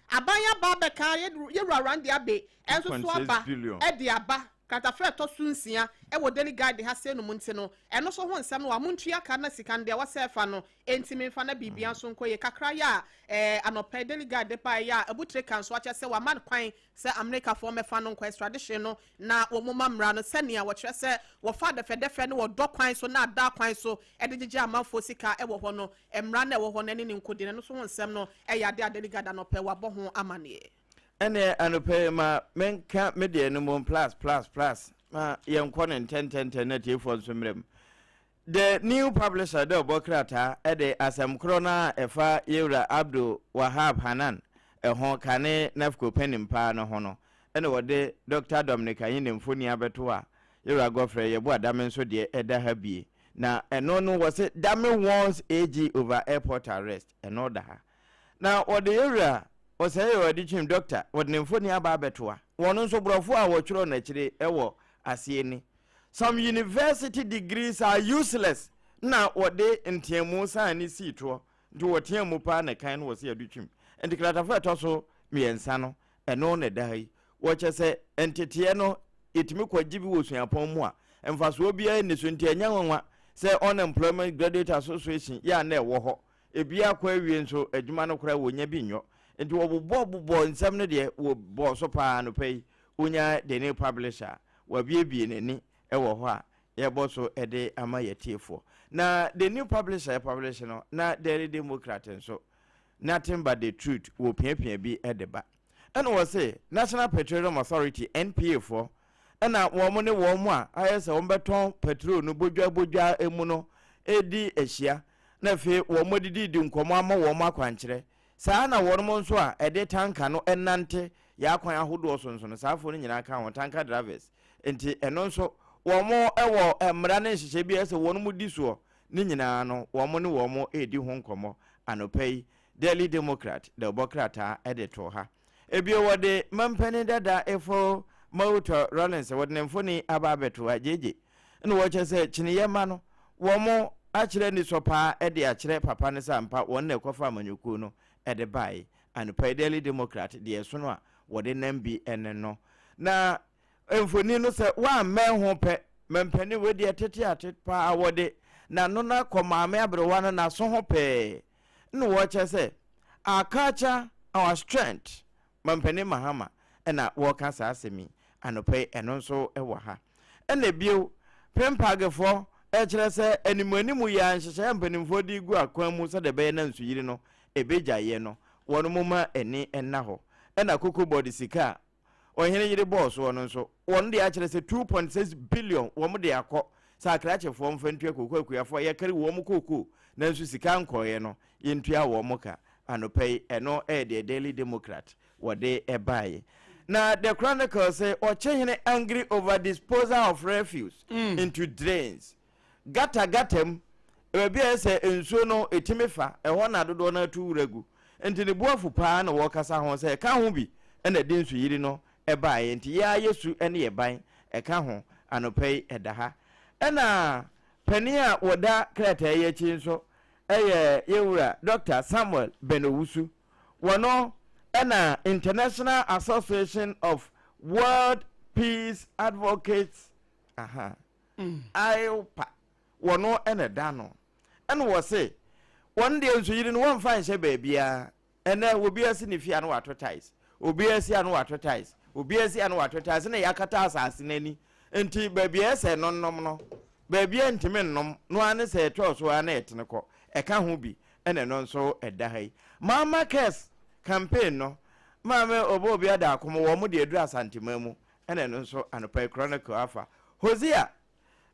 aban aba abɛka. Yɛwura Randy Abbey ɛnso so aba ɛde aba kratafo ɛtɔ so 6 ɛwɔ Daily Guide ha sɛ no mu. Nti no ɛno so ho nsɛm no wa mo ntua ka na sika no deɛ wɔsɛ fa no ntumi nfa na biribia nso nkɔ yie kakra. Yɛ a anɔpɛ Daily Guide de pa yɛ a Abu Trica nso akyɛ sɛ wama no kwan sɛ Amerikafoɔ mɛfa no nkɔ extradition no na wɔn ma mmara no sɛnea wɔkyerɛ sɛ wɔfa dɛfɛdɛfɛ no wɔdɔ kwan so na ada kwan so ɛde gyegye amanfoɔ sika ɛwɔ hɔ no, mmara no ɛwɔ hɔ no ɛne ne nkodi no nso ho nsɛm no ɛyɛ ade a Daily Guide anɔpɛ wabɔ ho amanneɛ. Ɛne anɔpɛ ma menka me deɛ no mu plus plus plus ma yɛnkɔ ne ntɛntɛntɛn na tiefoɔ nso mmerɛ mu. The New Publisher dɛ ɔbɔ krataa ɛde asɛm korɔ no a ɛfa yɛwura Abdul Wahab Hanan ɛho kane NAFCO panin paa no ho no, ɛna wɔde Dr Dominic Ayine mfoni abɛto a yɛwura Godfrey Yeboah Dame nso deɛ ɛda ha bie. Na ɛno no wɔ se "Dame warns AG over airport arrest". Ɛno da ha. Na wɔde yɛwura ɔsɛe yɛ ɔde twim doctor wɔde ne mfoni aba abɛtoa wɔn nso. Borɔfo a wɔtwerɛ n'akyire ɛwɔ aseɛ ni "Some university degrees are useless", na wɔde nteamu san ne sii toɔ. Nti wɔtea paa na kan no wɔ sɛ yɛde twim. Nti kratafo a ɛtɔ so 3 no, ɛno na ɛda ha yi. Wɔkyɛ sɛ nteteɛ no yɛtumi kɔgye bi wɔ suapɔn mu a mfasoɔ biara nni so, nti ɛnyɛ nwanwa sɛ Unemployment Graduate Association yɛ a na ɛwɔ hɔ ebi akɔ awie nso adwuma no koraa wɔnya bi nyɔ. Nti wɔbobɔ bobɔ nsɛm no deɛ wɔbɔɔ so paa no pɛ yi. Wonya The New Publisher, wabiebie n'ani ɛwɔ hɔ a yɛbɔ so ɛde ama yɛtiefoɔ. Na The New Publisher publish no, na Daily Democrat nso nothing but the truth wɔ piapia bi ɛde ba. Ɛna wɔ se National Petroleum Authority, NPA foɔ, ɛna wɔn ne wɔn a ayɛ sɛ wɔn bɛtɔn petrol no bodwa bodwa mu no edi ahyia, na afei wɔn didi di nkɔmɔ ama wɔn akwankyerɛ saa. Na wɔn nso a ɛde tanker no ɛnante yɛ akwan ahodoɔ so nso no, saa afoɔ no nyinaa ka ho, tanker drivers. Nti ɛno nso wɔn ɛwɔ mmara ne nhyehyɛ bi a ɛsɛ wɔn mu di soɔ ne nyinaa no, wɔn ne wɔn redi ho nkɔmɔ anɔpa yi. Daily Democrat de ɔbɔ krataa ɛde to ha ebio. Wɔde mampanin dada Efo Mawutor Rawlings wɔde ne mfoni aba abɛto ha gyegye, ɛna wɔkyɛ sɛ kyiniiɛ ma no wɔn akyerɛ nisɔ paa ɛde akyerɛ papa ne sɛ ampa wɔn na ɛkɔfa amanyɔkuo no ɛde baeɛ. Anɔpa yi Daily Democrat deɛ ɛsono a wɔde nam bi ɛne no na mfoni no sɛ woammɛn ho pɛ, mampanin wei deɛ tete ate paa wɔde n'ano no akɔ maame aberewa no n'aso ho pɛɛ, na wɔkyɛ sɛ "Our culture, our strength". Mampanin Mahama ɛna wɔreka saa asɛm yi anɔpa yi. Ɛno nso wɔ ha. Ɛna ebio pempagfoɔ ɛkyerɛ sɛ animu animu yɛ a nhyehyɛeɛ mpanimfoɔ de gu akwan mu sɛdeɛ ɛbɛyɛ na nsuyiri no ɛbɛgyaeɛ no. wɔn ma ani nna hɔ. Ɛna Cocoa Board sika a ɔhene yere bɔɔ soɔ no nso, wɔn de akyerɛ sɛ 2.6 billion wɔn de akɔ sɛ akrakyefoɔ mfa ntua kooko akuafoɔ a yɛkari wɔn kooko nanso sika nkɔeɛ no, yɛntua wɔn ka. Anɔpa yi, ɛno yɛ deɛ Daily Democrat wɔde baeɛ. Na The Chronicle se Ɔkyehene angry over disposal of refuse into drains. Gutter gutter mu, baabi a ɛyɛ sɛ nsuo no ɛtumi fa, ɛhɔ na dodoɔ no ara tu wura gu. Nti ne bo afu paa na wɔrekasa ho sɛ ɛka ho bi na ɛde nsuyiri no baeɛ. Nti yɛ ara yɛ su ne yɛ ban ɛka ho. Anɔpa yi ɛda ha. Ɛna panin a wɔda krataa yi akyi nso yɛ yɛn wura Dɔkta Samuel Ben Owusu. Wɔno na International Association of World Peace Advocates, aha, ILPA, wɔno na ɛda ano. Ɛna wɔse wɔn deɛ nsuyiri no wɔmfa nhyɛ baabiara. Ɛnɛ obiara si ne fie a na wato tiles, obiara si a na wato tiles, obiara si a na wato tiles na yɛakata asase no ani. Nti baabi a ɛsɛ no nnom no, baabi a ntumi nnom no ara ne sɛ ɛtɔɔ so ara na ɛtene kɔ. Ɛka ho bi ɛna ɛno nso ɛda ha yi. Mama Cares campaign no, Maame Obo Obi Adaako mo wɔn de aduru Asanteman mu ɛna ɛno nso anɔpa yi Chronicle afa. Hosea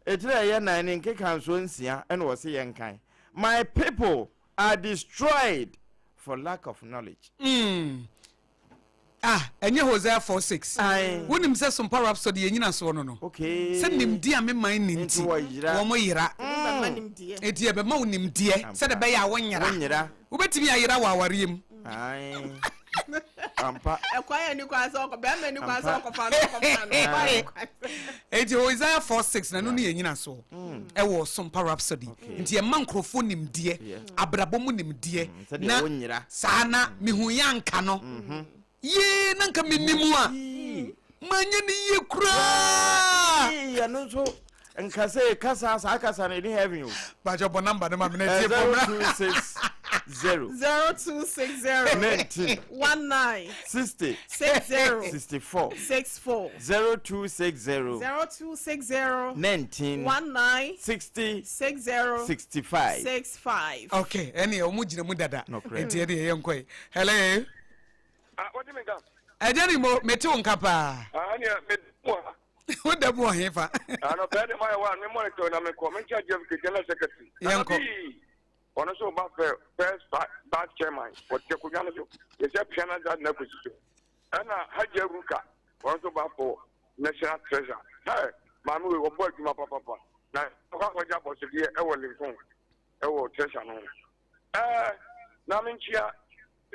etire a ɛyɛ nan ne nkekansoɔ nsia ɛna wɔse yɛnkan. My people are destroyed for lack of knowledge. Mm. Ah, ɛnyɛ Hosea 4 6. Ae. Wonim sɛ Sompa Rhapsody yɛ nyinasoɔ no no. Okay. Sɛ nimdeɛ a me man nni Nti nti, wɔyera. wɔn yera. Wobɛma nimdeɛ. Enti yɛbɛma wo nimdeɛ Ampa. sɛdeɛ ɛbɛyɛ a wonyera. Wonyera. Wobɛtumi ayera wɔ awareɛ mu. Ae. Ampa. Ɛkwan yɛ ni kwan sɛ ɔkɔ bɛrima ni kwan sɛ Ampa. ɔkɔfa no ɔkɔfa no. Ɔbaa ni kwan sɛ. Enti Hosea 4 6 na ɛno ne yɛ nyinasoɔ ɛwɔ Sompa Rhapsody. Nti yɛma nkurɔfoɔ nimdeɛ, abrabɔ mu nimdeɛ. Sɛdeɛ Na wonyera. saa na mehu yɛ anka no. Yee, na nka menim a, manyɛ ne yie koraa. Yee, ɛno nso nka sɛ kasa saa kasa no ɛni heaven o. Bàjẹ́ bɔ namba ne ma mi na tie bɔ mra. 0260 0260 19 19 60 60 64 64 0260 0260 19 19 60 60 65. 65. Ok, ɛne ɔmo gyina mu dada. Nokorɛ. Nti ɛne ɛyɛ nkɔ yi. Hello. Ah, wọ́n mi nka. Ɛgya ni mo, mete wo nka paa. Ah, ɛnni mi mu ha. Wo da mu wɔ he fa? Ano pɛɛ de ma yɛ wa mi monitor na mi kɔ mi nkyɛn Jeff Ke general secretary. Yɛn kɔ. Ɔno nso ba fɛ first vice chairman wɔte akonnwa no so yɛsɛ pia na dza na kɔsi so ɛna Hajj Aruka ɔno nso ba for national treasure ɛ maame wei ɔbɔ adwuma papapa na ɔkɔ akɔgye abɔsodeɛ ɛwɔ Lincoln ɛwɔ treasure no ho ɛɛ na menkyia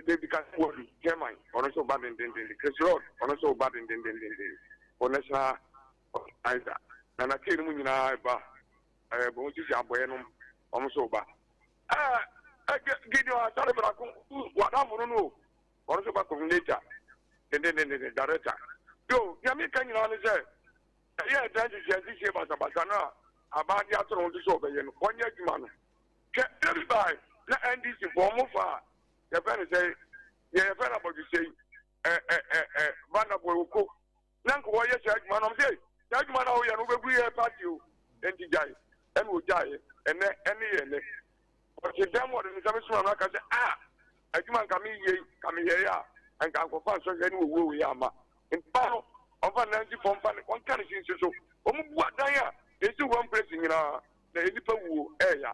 David Kasiwadu chairman ɔno nso ba dendendenden Chris Lord ɔno nso ba dendendenden for national organizer na na kee no mu nyinaa ba ɛɛ bɔn sisi abɔyɛ nom wɔn nso ba ɛɛ ɛ Gideon Asare Brako wadamfo no no o ɔno nso ba coordinator dendendenden director yo nea mi ka nyinaa ne sɛ ɛyɛ ɛdan sisi ɛsisi basabasa no a aban de ato ne ho so sɛ ɔbɛyɛ no wɔnyɛ adwuma no hwɛ ebi baa na NDC fo wɔn fa yɛfɛ no sɛ yɛ yɛfɛ no abɔdwesɛ yi ɛ ɛ ɛ ɛ vanderboy oko na nka wɔyɛ saa adwuma no ɔm sɛ saa adwuma no a woyɛ no wobɛgu yɛ party o enti gyae ɛna ogyaeɛ ɛnɛ ɛne yɛ ɛnɛ ɔte dɛm wɔde ne nsa bɛsuma no aka sɛ a adwuma nka meyɛ yi ka meyɛeɛ a nka nkɔfa nsɔhwɛ ne wɔwuo wei ama mpa no ɔmfa nansi fam fa ne ɔnka ne sinsi so ɔmo bu adan a ɛsi one place nyinaa na nnipa wuo ɛɛya.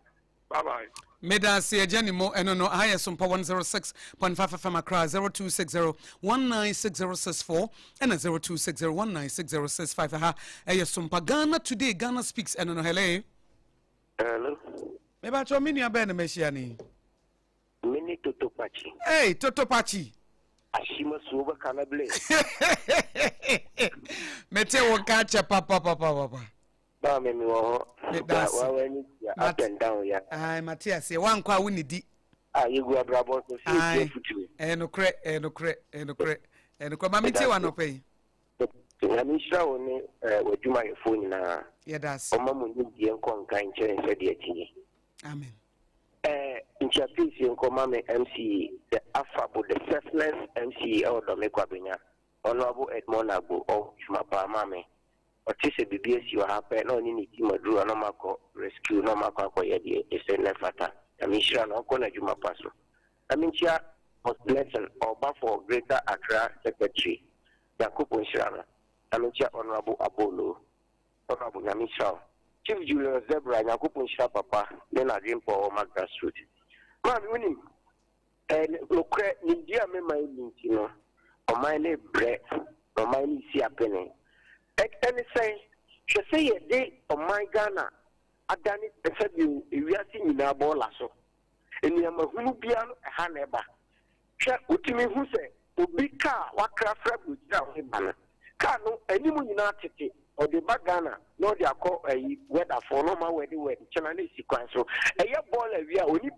Bye bye. Meda ase agya ne mo ɛno no aha yɛ Sompa 106.5 FM Accra 0260 196064 ɛna 0260 196065 aha ɛyɛ Sompa Ghana Today Ghana Speaks ɛno no hello. Hello. Meba kyɛw me nua bɛn na mahyia ne. Me ne Toto Pachi. Hey Toto Pachi. Ashima suoba kana ble. Mete wo nka kyɛ papa papa papa. Ba me me wɔ hɔ. Meda ase. Wa wa ni tia up and down ya. Ai mate aseɛ wankɔ a wonnidi. Ah yɛgu abrabɔ so sɛ yɛtu afutuo. Ɛyɛ nokorɛ ɛyɛ nokorɛ ɛyɛ nokorɛ ɛyɛ nokorɛ ma mentie wo anɔpa yi. Nyame nhyira wo ne w'adwumayɛfoɔ nyinaa. Yɛda ase. Ɔma mo nimdeɛ nkɔ nkan nkyɛn sɛdeɛ ɛteɛ. Amen. Eh, nkyia please nkɔ ma me MC the affable the selfless MC ɛwɔ Dɔme Kwabenya Honourable Edmond Agbo ɔwɔ dwuma paa ma me. Ɔte sɛ biribi asi wɔ ha pɛ na ɔne ne team aduru hɔ na ɔmo akɔ rescue na ɔmo akɔ akɔyɛ deɛ ɛsɛ na ɛfata. Nyame nhyira no ɔnkɔ n'adwuma pa so. Na menkyia Amos Blessing ɔɔba for Greater Accra Secretary Nyankopɔn nhyira no. Na menkyia Honourable Abolo. Honourable Nyame nhyira wo. Chief Julius Zebra Nyankopɔn nhyira papa ne n'adwempa a ɔwɔ ma grassroot. Maame wonim eh, nokorɛ nimdeɛ a me man nni nti no ɔman no rebrɛ na ɔman no resi apene. Ɛne sɛn? Hwɛ sɛ yɛde ɔman Ghana adane sɛdeɛ ewiase nyinaa bɔɔla so. Nneɛma hunu biara no ɛha na ɛba. Hwɛ, wotumi hu sɛ obi kaa a wakra fra aburokyire a ɔde ba no, kaa no anim nyinaa tete, ɔde ba Ghana na ɔde akɔ ayi wɛdafoɔ na ɔma wɛde wɛde kyena na esi kwan so. Ɛyɛ bɔɔl awie a ɔni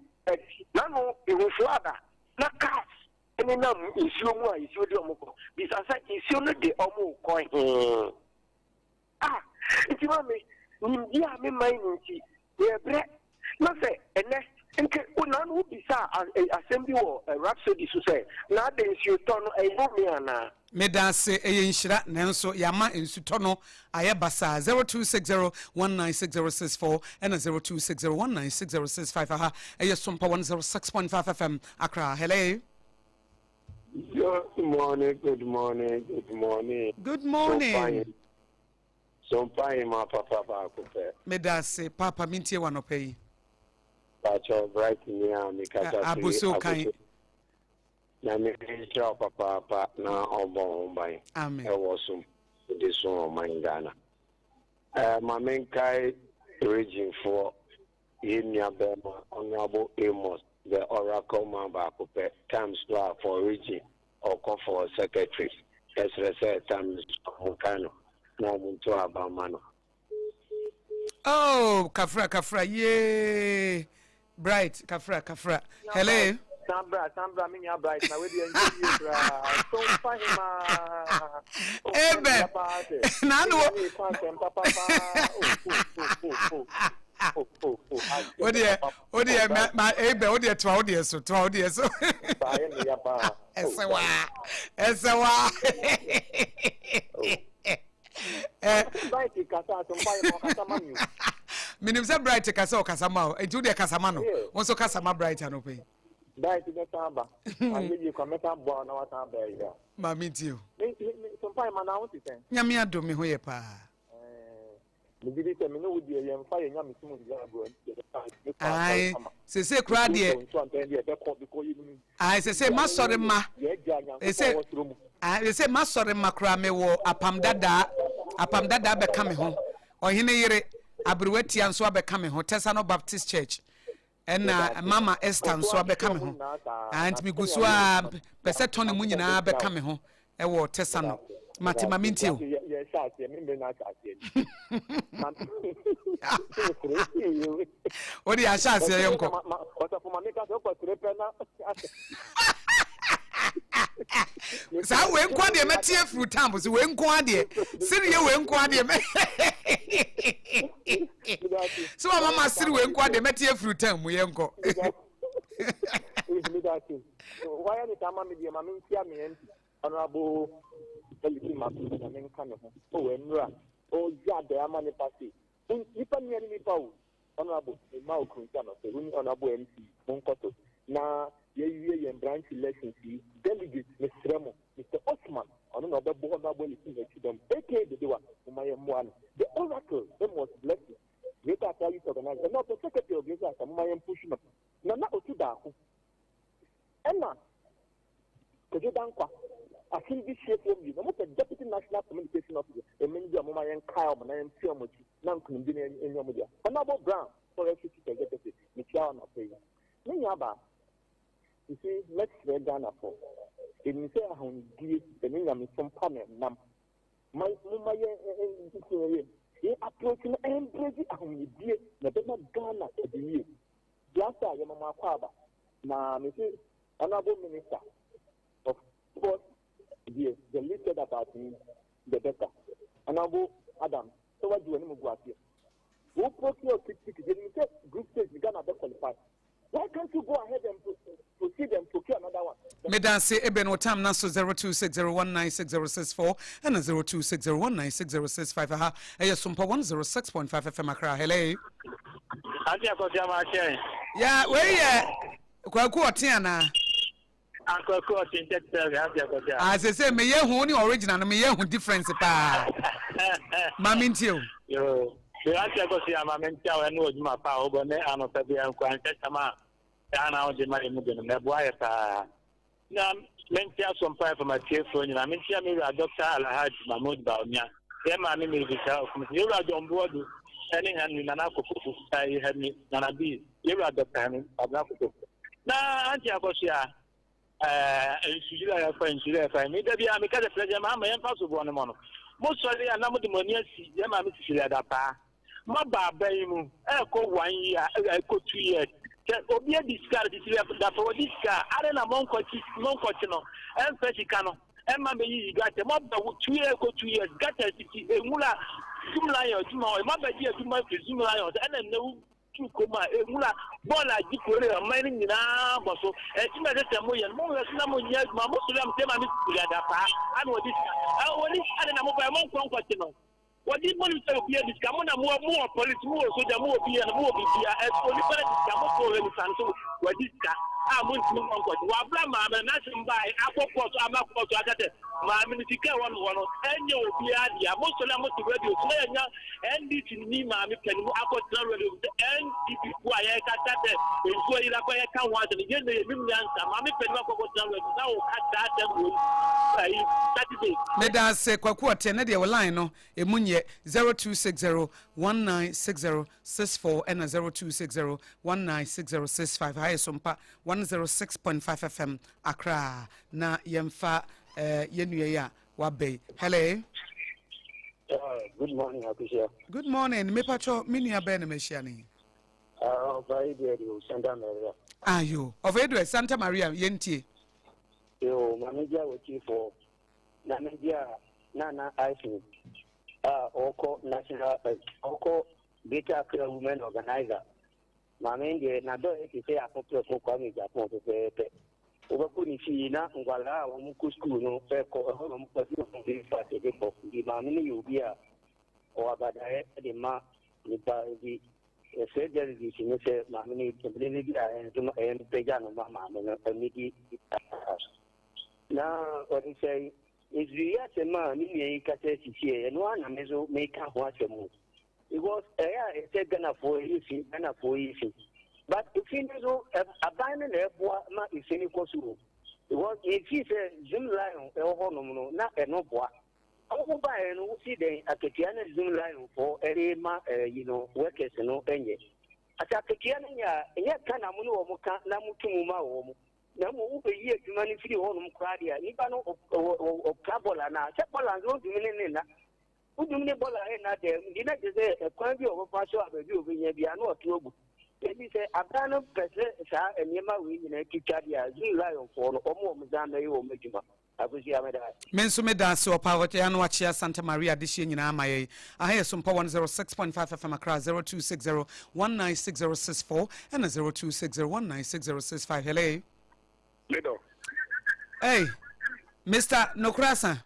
n'ano ehu flood a na cars nenam nsuo mu a nsuo de wɔn kɔ. Bisa sɛ nsuo no de wɔn rekɔ he? Ah, nti maame, nimdeɛ a me man ni nti, yɛbrɛ. Na sɛ ɛnɛ, nke wo na no wobisa asɛm bi wɔ Rhapsody so sɛ, na adɛn nsuotɔ no ɛyɛ nnome anaa? Medaase, ɛyɛ nhyira, nanso yɛama nsutɔ no ayɛ basaa. 0260196064 ɛna 0260196065 aha ɛyɛ Sompa 106.5 FM Accra. Hello. Good morning, good morning, good morning. Good morning. Sompa ma papa baako pɛ. Meda ase papa mintie wa nɔpɛ yi. Pacho bright ni a mekasa firi Aboso kan. Na me nhyira wo papaapa na ɔbɔ ho ban. Amen. Ɛwɔ so de so ɔman Ghana. Ma menkae region foɔ yɛn nua bɛrima Honourable Amos the Oracle man baako pɛ times so a for region ɔkɔ for secretary yɛsrɛ sɛ times ɔmo ka no na ɔmo nto aba ma no. Oh, kafra kafra yee Bright kafra kafra hello. Sambra sambra me nua Bright na wedi ɛnkyɛ yie koraa so mfa hema. Amen. Na ano. Wodeɛ wodeɛ ma ma ebe wodeɛ toa wodeɛ so toa wodeɛ so. Ɛsɛ waa ɛsɛ waa. Bright kasa asompa yɛ ma ɔkasa ma mi o. Menim sɛ Bright kasa ɔkasa ma o nti wodeɛ kasa ma no wo nso kasa ma Bright anɔpɛ yi. Bright bɛsan aba anyɛ yie kwa mɛsan boa na wasan aba yi a. Maame ntie o. Me me me sompa yɛ ma na ho te sɛn. Nyame adom me ho yɛ paa. Megye di sɛ me ne wo deɛ yɛmfa yɛn nyamesom nni agorɔ nti yɛbɛka yɛbɛkɔ asɔre Ae kama. sese koraa deɛ. Nso antɛn deɛ ɛbɛkɔ because yɛnim Ae sese masɔre ma. Yɛagya Nyankopɔn Sese wɔ soro mu. ae sese masɔre ma koraa mewɔ apam dadaa apam dadaa bɛka me ho ɔhene yere aberewa tia nso abɛka me ho Tesano Baptist Church ɛna Mama Esther nso abɛka me ho ah, nti megu so a pɛ sɛ tɔne mu nyinaa bɛka me ho ɛwɔ tɛsa no mate ma mentie o. Wode ahyɛ aseɛ yɛnkɔ. Saa wei nko adeɛ mɛte afiri tam so wei nko adeɛ sereɛ wei nko adeɛ mɛ sɛ wama ma sere wei nko adeɛ mɛte afiri tam mu yɛnkɔ. Wayɛ ne saa ma me deɛ ma mentia me MP Honorable Eliki Maku na menka ne ho o nnura ɔyɛ adɔe ama nipa se nipa nua ne nipa o Honorable mema wo kronti anɔpɛ wo ne Honorable MC monkɔ so na yɛawie yɛn branch elections yi delegate mesrɛ mo Mister Osman ɔno na ɔbɛbɔ Honorable Eliki akyi dɔm aka Dodowa momma yɛmmoa no The Oracle Amos Blessing Greater Accra Youth Organizer ɛnɛ ɔpɛ secretary of Greater Accra momma yɛn push no Nana Otu Daako ɛna Kojo Dankwa asem bi hyefoɔ mmienu ɔmo pɛ Deputy National Communication Officer mmɛn bi a ɔmo ma yɛn kae ɔmo na yɛn tua ɔmo akyi na nkunimdi no ɛnyɛ ɔmo dea. Honourable Brown Forestry Chief Executive mekyia wo anɔpa yi. Me nua baa, you see mɛsrɛ Ghanafoɔ, yɛnim sɛ ahonidie ɛne nyamesom pa na ɛnam ma momma yɛn yɛn yɛn approach no ɛmbrɛgye ahonidie na ɛbɛma Ghana adi yie. Blaster yɛma mo akwaaba na mese Honourable Minister of Sports deɛ the least said about him the better. Honourable Adams sɛ wagye w'anim gu aseɛ wo procure ticket yɛnim sɛ group stage ni Ghana bɛ qualify why can't you go ahead and proceed and procure another one. Medanse eben wo tam na so 0260196064 ɛna 0260196065 aha ɛyɛ Sompa 106.5 FM Accra. Hello. Ante akɔsi ama akyɛn. Ya wei yɛ Kwaku ɔte anaa? Ankɔkɔ ɔte ntɛtɛ auntie Akosua. Ah, sese meyɛ hu ne original no meyɛ hu difference paa. Ma mentie o. Yo, yo auntie Akosua ma mentia wo ɛne w'adwuma pa a wobɔ ne anɔpa biara nkuranhyɛsɛm a daa na wode ma yɛn mu binom no ɛboa yɛ paa. Na mentia so mpae fam atiefoɔ nyinaa. Mentia me wura Dr. Alhaji Mahmood Bawumia, yɛn maame Mary Bishaa Okumsi, yɛn wura John Boadu ɛne Henry Nana Kofofu, ɛɛ Henry Nana B, yɛn wura Dr. Henry Abena Kofofu. Na Auntie Akosua, ɛɛ nsuyiri a yɛfa nsuyiri a yɛfa mi da biara meka sɛ President Mahama yɛmfa soboɔ no mɔ no. Mosɔre a na mode mo ani asi yɛn maame Cecilia Dapaah. Moaba aban yi mu ɛrekɔ one year ɛrekɔ 2 years. Sɛ obi adi sika a Cecilia Dapaah wadi sika a adɛn na monkɔkye monkɔkye no ɛmfa sika no ɛmma bɛyiyi gutter. Moaba 2 years ɛrekɔ 2 years gutter sisi nwura Zoomlion adwuma hɔ moabɛgye adwuma firi Zoomlion sɛ ɛna nnɛ wo tu kurom a nwura bɔɔl agye kuro ne ɔman no nyinaa bɔ so. Adwuma ɛsɛ sɛ moyɛ no mohwɛ so na monyɛ adwuma. Mosɔre a mosɛ maame Cecilia Dapaah ana wɔde sika wɔde sika de na mobaɛ monkɔ nkɔkye no. Wɔde mo nim sɛ obi adi sika mo na mo mo wɔ police mo wɔ soja mo wɔ bia mo wɔ bibia ɛso onipa no adi sika mo kɔ wɔ nipa no so wɔadi sika a mo ntumi nkɔ nkɔkye wɔabra maame no n'asɛm baa akɔ court ama court aka sɛ maame no sika ɛwɔ no hɔ no ɛnyɛ obiara dea. Mo sɔre a mo te radio so na yɛnya NDC ni maame panimu akɔtena radio sɛ NPP fo a yɛkasa sɛ nsuo ayiri akɔ yɛka ho asɛm yɛn na yɛnim nyansa. Maame panimu akɔkɔtena radio na wɔka saa asɛm wɔ yi ayi Saturday. Meda ase, Kwaku Ɔte ne deɛ wɔ line no emu nyɛ. 0260196064 ɛna 0260196065. Ha yɛ Sompa 106.5 FM Accra na yɛmfa yɛn nua yi a waba yi. Hello. Good morning, Akosua. Good morning. Mepatwɔ, me nua bɛɛ na mahyia ne? Ɔfa Edward o, Santa Maria. Ayo, Ɔfa Edward, Santa Maria, yɛntie. Yo, maame gya wɔ tiefoɔ na me gya Nana Iphone a ɔkɔ national ɔkɔ Greater Accra Women Organizer. Maame deɛ n'adɔ te sɛ akɔprɛko Kwame Japan pɛpɛɛpɛ. Wobɛkɔ ne fie na nkwalaa a wɔn kɔ sukuu no ɛkɔ ɛhɔ na wɔn kɔ wɔn breakfast de kɔ. Nti maame no yɛ obi a ɔwɔ abadaeɛ de ma nipa bi. Ɛsɛ delegate no sɛ maame no ebile bi a ɛnso ɛyɛ mpagya no ma maame no ɛne di. Na ɔde sɛ ezuri asɛm a ne nua yi kasa sisi yɛ ɛno ara na me nso meka ho asɛm o, because ɛyɛ a ɛsɛ Ghanafoɔ yi fi Ghanafoɔ yi fi, but efi no nso aban no na ɛboa ma efi no kɔ so o, because efi sɛ Zoomlion ɛwɔ hɔnom no na ɛno boa ɔmo baeɛ no wosi dɛn akatua no Zoomlion foɔ ɛde ma ɛyi no workers no ɛnyɛ ati akatua no nyɛ a ɛnyɛ ka na mo ne wɔn ka na mo tu mu ma wɔn na mo wobɛyi adwuma no firi hɔnom koraa deɛ nipa no ɔka bɔɔla na sɛ bɔɔla nso wontumi ne ne nna wodum ne bɔɔla ɛnna dɛm nti na kyerɛ sɛ ɛkwan bi a ɔbɛfa so a baabi a ɔbɛnya bi a na ɔto agu. Ebi sɛ aban no pɛ sɛ saa nneɛma wei nyinaa twitwa deɛ a Zoomlion foɔ no ɔmo wɔn san bɛyɛ wɔn adwuma. Akosua, meda. Me nso meda ase. Ɔpa ɔyɛ ano akyea Santa Maria adehyɛ nyinaa ama yɛn. Aha yɛ Sompa 106.5 FM Accra. 0260 196064 ɛna 0260 196065. Hello. Middle. Hey, Mr. Nokrasa.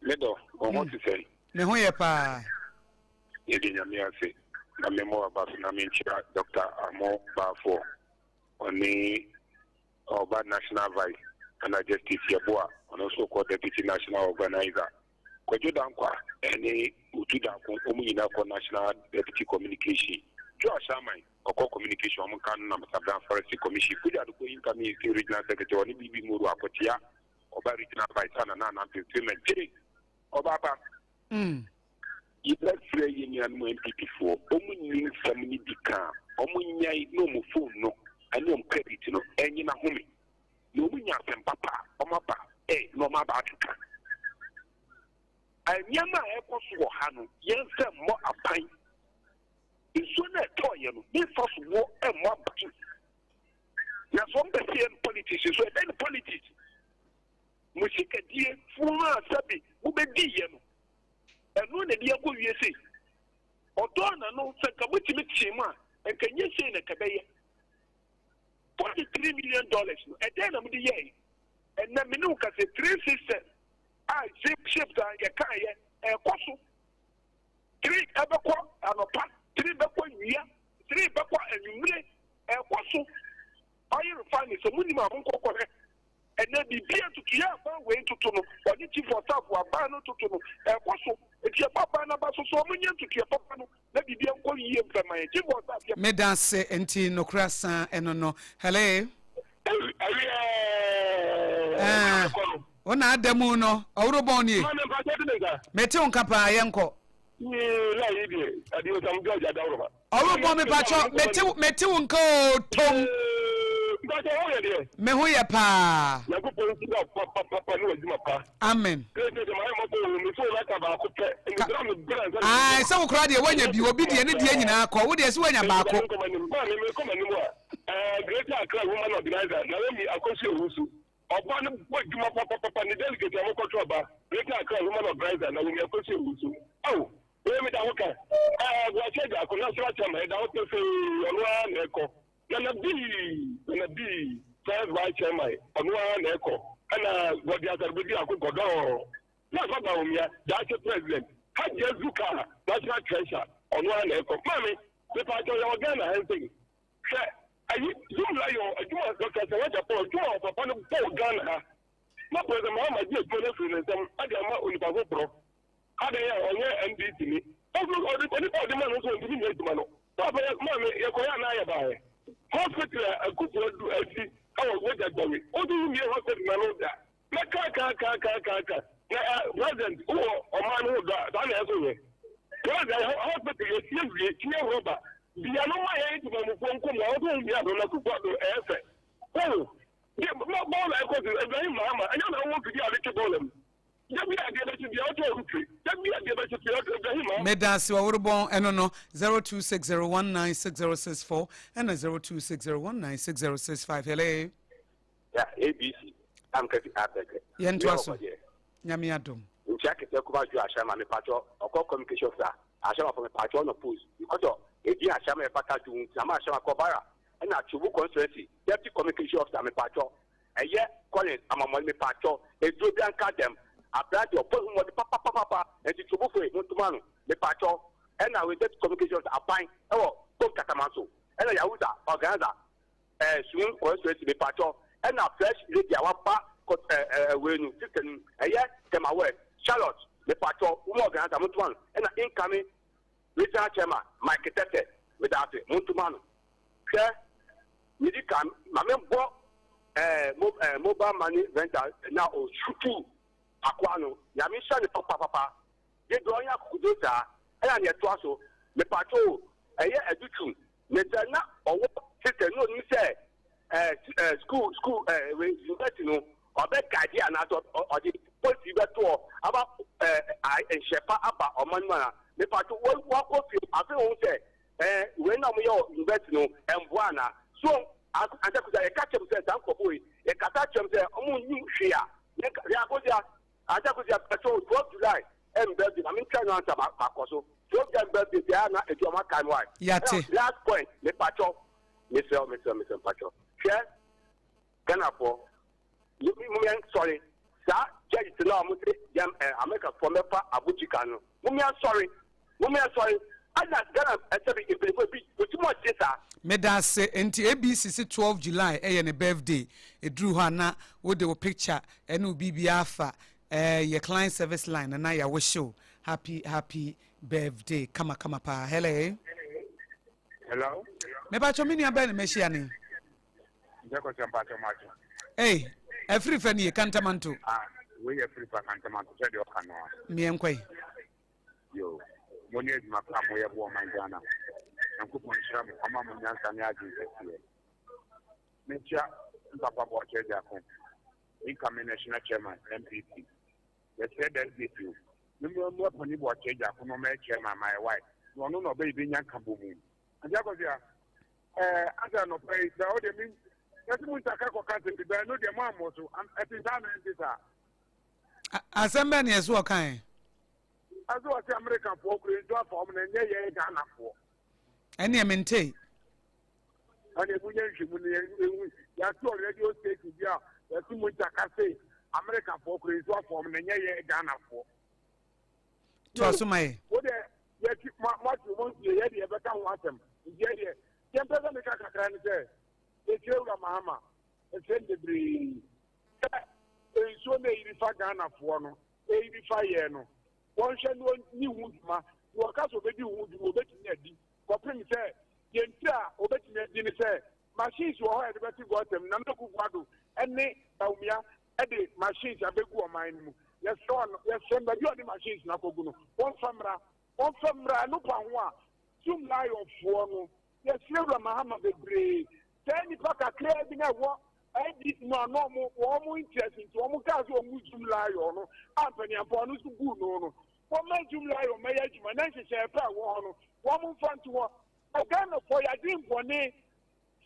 Middle, ɔho te sɛn? Me ho yɛ paa. Yɛde Nyame ase na memmɔ aba so na menkyerɛ Dr. Amo Baafoɔ ɔne ɔba national vice ɛna Justice Yɛboa ɔno nso kɔ deputy national organizer, Kwadwo Dankwa ɛne Otu Danko ɔmu nyinaa kɔ national deputy communication, Joe Ahyɛaman ɔkɔ communication ɔmo nka no nam Sabran Forestry Commission, Kudu Adoko incoming regional secretary ɔne Bibi Moro Akɔtea ɔba regional vice ana na Anampem Payment ɔba pa. Yɛbɛfrɛ yɛ nuanom NPP foɔ ɔmo nni nsɛm no bi ka a ɔmo nyae na ɔmo phone no ɛne ɔmo credit no ɛnyina home na ɔmo nya asɛm papa a ɔmo aba ɛ na ɔmo aba akeka nneɛma a ɛkɔ so wɔ ha no. Yɛmfɛ mmɔ aban nsuo no ɛtɔɔyɛ no memfa so wɔ ɛmmɔ aban na sɛ ɔmo bɛsɛ yɛn politics so ɛdɛn ne politics mo sikadie funu a sɛbi mobɛdi yɛ no ɛno na ɛde akɔ wie sei ɔdɔɔ na no sɛ nka motumi tee mu a nka nye sei na nka bɛyɛ $43 million no ɛdɛn na mode yɛe? Ɛnɛ me ne wo ka sɛ three system a shape a yɛkaeɛ ɛkɔ so three ɛbɛkɔ anɔpa, three bɛkɔ wia, three bɛkɔ anwummere ɛkɔ so. Ɔyɛ refinery sɛ monim a monkɔkɔhwɛ. Ɛnɛ biribiara ntotoeɛ a aban wei ntoto no, ɔne chief of staff wɔ aban no ntoto no, ɛkɔ so. Nti yɛbɔ aban no aba so sɛ wɔnyɛ ntotoeɛ papa no na biribiara nkɔ yie mfa mma yɛn. Chief of staff yɛ. Medase nti nokorɛ asan ɛno no. Hello. Ɛɛ Wo na ada mu no ɔworo bɔn nie. Maame mpakyɛ te me nka. Mete wo nka paa yɛnkɔ. Yee na yi deɛ adeɛ osam George adaworo ma. Ɔworo bɔn me pakyɛ mete mete wo nka oo tom. Mpakyɛ wo yɛ deɛ. Me ho yɛ paa. Nyankopɔn nhyira wo papapapa ne w'adwuma pa. Amen. Sese sɛ mayɛ mmɔbɔ oo me phone aka baako pɛ nti bra me bra nsa na Ae sɛ wo koraa deɛ woanya bi obi deɛ ne deɛ nyinaa kɔ wo deɛ sɛ woanya baako. Nkɔ m'anim maame mekɔ m'anim a ɛɛ Greater Accra Woman Organizer Naomi Akosua Owusu Ɔba no bɔ adwuma papapapa ne delegate a mokɔto aba Greater Accra Woman Organizer Naomi Akosua Owusu Ao wei meda ho ka ɛɛ Boakye Agyarko National Chairman ɛda hɔ pefee ɔno ara na ɛkɔ Nana Bii Nana Bii First Vice Chairman ɔno ara na ɛkɔ ɛna Gɔde Asare Ako Gɔdɔɔ Nafa Bawumia Daakye President Hajia Zuka National Treasurer ɔno ara na ɛkɔ Maame mepaakyɛw yɛwɔ Ghana ha nsei Hwɛ ayi Zoom lion adwuma Doctor Sawa Japan adwuma a ɔpapa no bɔɔ Ghana ha na President Mahama gye adwuma no afiri ne nsam de ama onipa foforɔ adɛn a ɔnyɛ NDC ni ɔso ɔde onipa ɔde ma no nso ɔntumi nyɛ adwuma no papa yɛ maame yɛkɔyɛ anaa yɛbaeɛ hospital a Akufo adu asi ɛwɔ wagya gbawe ɔso wumie hospital na no da na ka ka ka ka ka ka na ɛ president wowɔ ɔman no ho dɔ a saa na ɛso yɛ president hospital yɛsie wie tie rɔba bia no ma yɛn temamufoɔ nko mu a wɔsɛ wɔn bia do na kufu ado ɛyɛ fɛ o de bɔɔl a ɛkɔ so Ibrahim Mahama ɛnyɛ na wɔwɔ fidie a wɔde twe bɔɔl mu da bi adeɛ bɛkye bia wɔtɔ ɔrutwe da bi adeɛ bɛkye bia Ibrahim Mahama. Medase ɔworebɔn ɛno no 0260196064 ɛna 0260196065 hello. Ya ABC am kɛse abɛkɛ. Yɛn to aso. Nyame adom. Nkyia kɛse kuma ju ahyɛma me patwɔ ɔkɔ communication officer ahyɛma fo me patwɔ no post because of edin ahyɛma ɛfata ju nti ama ahyɛma kɔ bara ɛna Tsobu constituency deputy communication officer me patwɔ ɛyɛ Collins amamɔle me patwɔ eduro bi anka dɛm abrante ɔbɔ ho mɔde papapapapa nti Tsobu fo mo ntoma no me patwɔ ɛna we deputy communication officer aban ɛwɔ kom katamanso ɛna yahuza organizer Eh sum constituency mepakyɛw ɛna fresh lady a waba kɔ eh eh wei no sister no mu ɛyɛ Tema West Charlotte mepakyɛw woman organizer montoma no ɛna incoming regional chairman Mike Tete medaase montoma no hwɛ medi kan ma membɔ eh mo eh mobile money vendor na osutu akoa no nyame nhyira no papapapa Gye deɛ ɔnyɛ akokoduro saa. Ɛna deɛ ɛtoa so, mepatwo o, ɛyɛ adutwum. Ne sɛ na ɔwɔ system na onim sɛ ɛɛ ɛɛ school school ɛɛ wei university no ɔbɛ guide anaasɛ ɔde policy bɛto hɔ ama ɛɛ nhyɛ pa aba ɔman mu ana. Mepatwo wɔ wakɔ fie afei ohun sɛ ɛɛ wei na wɔyɛ wɔ university no ɛmboa ana. So ansa kusa yɛka kyerɛ mu sɛ saa nkurɔfoɔ yi yɛkasa kyerɛ mu sɛ wɔn nnim hwee a yɛka hwɛ akosia. Ansa kosi apɛtɛ o 12 July ɛm birthday ma me ntwa no ansa ma ma kɔ so 12 July birthday deɛ ana etu ɔmo akae mo ayi. Yate. Last point me pakyɛw mesrɛ wo mesrɛ mesrɛ mpakyɛw hwɛ Ghana foɔ mo yɛn sɔre saa judges na ɔmo se yɛn ɛ America foɔ mɛfa Abuchika no mo yɛn sɔre mo yɛn sɔre ɛna Ghana ɛsɛ bi mpanyinfoɔ bi otu mo ɔgye saa. Medase, nti ABC se 12 July ɛyɛ ne birthday, ɛduru hɔ a na wode wo picture ɛne wo biribiara afa ɛɛ yɛ client service line no na yɛawohye wo happy happy birthday kama kama paa. Hello. Hello. Mepakyɛ me nua bɛn na mahyia ne? Nkyɛ mpakyɛ makye. Ei, afiri fa nie, Kantamanto. Ah, wei yɛ afiri fa Kantamanto sɛ deɛ ɔka no a. Meɛ nkɔe. Yo, mo ne adwuma pa a moyɛ boa ɔman Ghana. Nyankopɔn nhyira mo, ɔma mo nyansa ne adwene kɛseɛ. Menkyia mpapa Boakye Agyarko, incoming national chairman NPP. Yɛsrɛ delegate o, memmra mmua Panin Boakye Agyarko na ɔmmɛyɛ chairman ma yɛ wai, na ɔno na ɔbɛyɛ bɛnya nkabɔmu. Ante Akosua, ɛɛ asɛ anɔpa yi, bɛ ɔdeɛ me, yɛse mo nsakra kɔka asɛm bi, bɛ ɛno deɛ mo ammɔ so, ɛte saa anaa ɛnte saa? Asɛm bɛn na yɛse ɔkae? Ɛsɛ wɔse Americafoɔ kura nsu afa wɔn na ɛnyɛ yɛn Ghanafoɔ. Ɛneɛ mentee. Ɛneɛ mo nyɛ nhwɛmu no yɛn ehu yɛate wɔ radio station bi a yɛse mo nkyaka se Americafoɔ kura nsu afa wɔn na ɛnyɛ yɛn Ghanafoɔ. To aso ma yɛ. Wo deɛ yɛti mo mo ati mo ntie yɛ deɛ yɛbɛka ho asɛm nti yɛ deɛ yɛn pɛ sɛ meka kakra ne sɛ yɛkyerɛ wura Mahama ɛsɛm bebree. Nsuo no ɛyiri fa Ghanafoɔ no, ɛyiri fa yɛn no, wɔnhwɛ na wɔnni ho dwuma. Na wɔka sɛ wɔbɛdi ho dwuma, wɔbɛtumi adi kɔpem sɛ deɛ nti a wɔbɛtumi adi ne sɛ machines wɔ hɔ a yɛde bɛte gɔta mu. Nana Akufo-Addo ne Bawumia de machines abɛgu ɔman no mu. Yɛsrɛ wɔn, yɛsrɛ no baabi a ɔde machines no akɔgu no, wɔmfa mmra. Wɔmfa mmra, ɛno pa ho a, Zoom Lion foɔ no, yɛsrɛ Wura Mahama bebree. Saa nnipa kakraa bi na ɛwɔ NDC mu a na wɔn wɔn interest nti wɔn kaa sɛ wɔn Zoom Lion no a mpanyinfoɔ no nso guu no no. Wɔmma Zoom Lion mmɛyɛ adwuma na nhyehyɛɛ pa a ɛwɔ hɔ no, wɔn mfa nto hɔ. Na Ghanafoɔ yɛadwen bɔne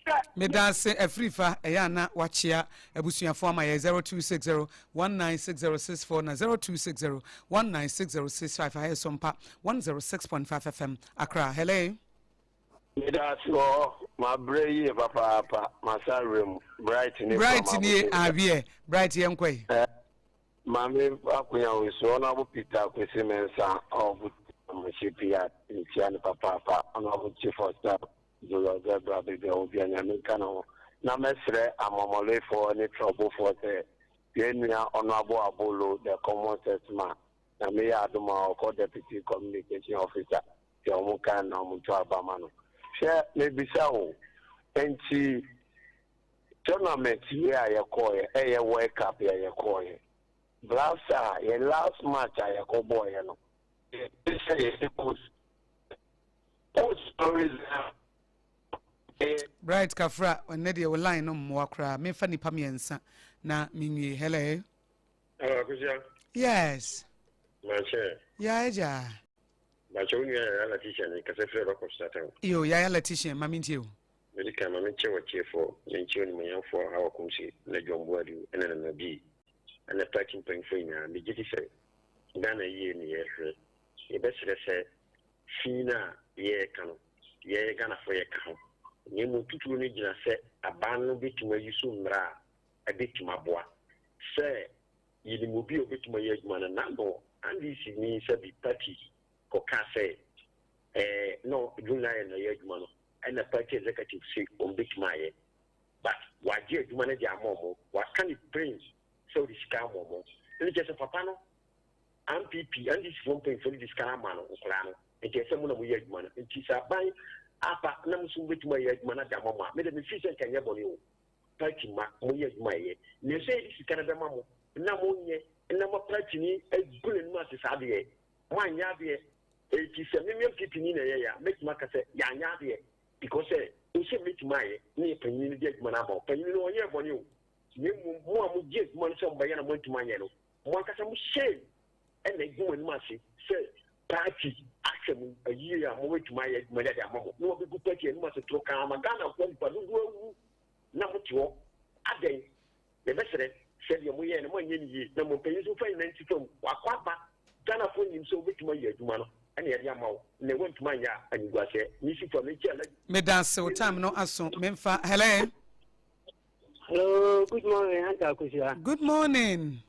sɛ. Medaase Afrifa ɛyɛ a na wakyea abusuafoɔ ama yɛ 0260 196064 na 0260 196065 aha yɛ Sompa 106.5 FM Accra Hello. Medaase wɔ hɔ, mabrɛ yie papaapa, masan werɛ mu, Bright ne from Bright nie Abotire. awiɛ, Bright yɛnkɔ yi. Eh, Maame Akonya Owusu, Honourable Peter Kwesi Mensah a ɔbo Shipyard, mekyia no papaapa, Honourable Chief of Staff Julius Zebra baabi a ɔwɔ biara Nyame nka ne ho. Na mɛsrɛ amɔmɔlefoɔ ne trɔbofoɔ sɛ yɛn nua Honourable Abolo the common sense man, Nyame yɛ adom a ɔkɔ Deputy Communication Officer deɛ ɔmo kan na ɔmo to aba ma no. Hwɛ mebisa wo, nti tournament yi a yɛkɔɔeɛ ɛyɛ World Cup yi a yɛkɔɔeɛ, Black Star yɛ last match a yɛkɔbɔɔeɛ no, yɛte sɛ yɛne coach coach no resign ɛyɛ. Bright Kafra, ɛnnɛ deɛ wo line no mmoa koraa. Memfa nnipa mmiɛnsa na menwie. Hello. Hello, Akosua. Yes. Mankyɛ. Ya agya. Mankyɛ wo nua Yaya Letitia ne kasa firi Abakɔ Satan. Yo, Yaya Letitia, ma mentie o. Mede kan ma menkyɛ w'atiefoɔ, menkyɛ onimuonyamfoɔ Hawa Kumsi ne John Boadu ne Nana Bii ne party mpanyinfoɔ nyinaa. Megye di sɛ Ghana yie ne yɛrehwɛ. Yɛbɛsrɛ sɛ fi no a yɛreka no, yɛn Ghanafoɔ yɛka ho. Na mmom titiriw no gyina sɛ aban no bɛtumi ayi so mmara a ɛbɛtumi aboa. Sɛ yɛnim obi a ɔbɛtumi ayɛ adwuma no, Nano NDC ni sɛ bi party kɔkaa sɛ ɛɛ na June 9 na ɛyɛ adwuma no, ɛna party executive se wɔn bɛtumi ayɛ. But wagye adwuma no de ama wɔn, waka ne plain sɛ ɔde sika ama wɔn. Ɛno kyerɛ sɛ papa no NPP, NDC foɔ mpanyinfoɔ no de sika no ama no nkwadaa no, nti ɛsɛ mo na moyɛ adwuma no. Nti sɛ aban aba na mo nso mobɛtumi ayɛ adwuma no de ama mo a, me de me feel sɛ nka ɛnyɛ bɔne o. Party mma moyɛ adwuma a ɛyɛ. Na ɛsɛ yɛde sika no bɛma mo na monyɛ na ma party ni agu n'anim ase saa deɛ, moanyɛ adeɛ. Enti sɛ me me NPP ni na ɛyɛeɛ a, mɛtumi aka sɛ yɛanyɛ adeɛ because sɛ ɔsɛ mɛtumi ayɛ na yɛ panyini no de adwuma no ama wo. Panyini no ɔnyɛɛ bɔne o, na mmom mo a mogye adwuma no sɛ mobɛyɛ na moantumi anyɛ no, Mo ankasa mo shame na egu mo anim ase sɛ party ahwɛ mo ayie a mo bɛtumi ayɛ adwuma de ama mo na wɔbɛgu party anim ase toro kaa ma Ghanafoɔ nipa dodoɔ awu na mo te hɔ adɛn? Yɛbɛsrɛ sɛ deɛ mo yɛɛ no mo anyɛ no yie na mo mpanyin nso mfa nyina nsi fam wakɔ aba Ghanafoɔ nim sɛ wobɛtumi ayɛ adwuma no ɛna yɛde ama wo na woantumi anyɛ a animguaseɛ ne si fam nkyɛ la. Medase wo time no aso memfa hello. Hello, good morning, Uncle Akosua. Good morning.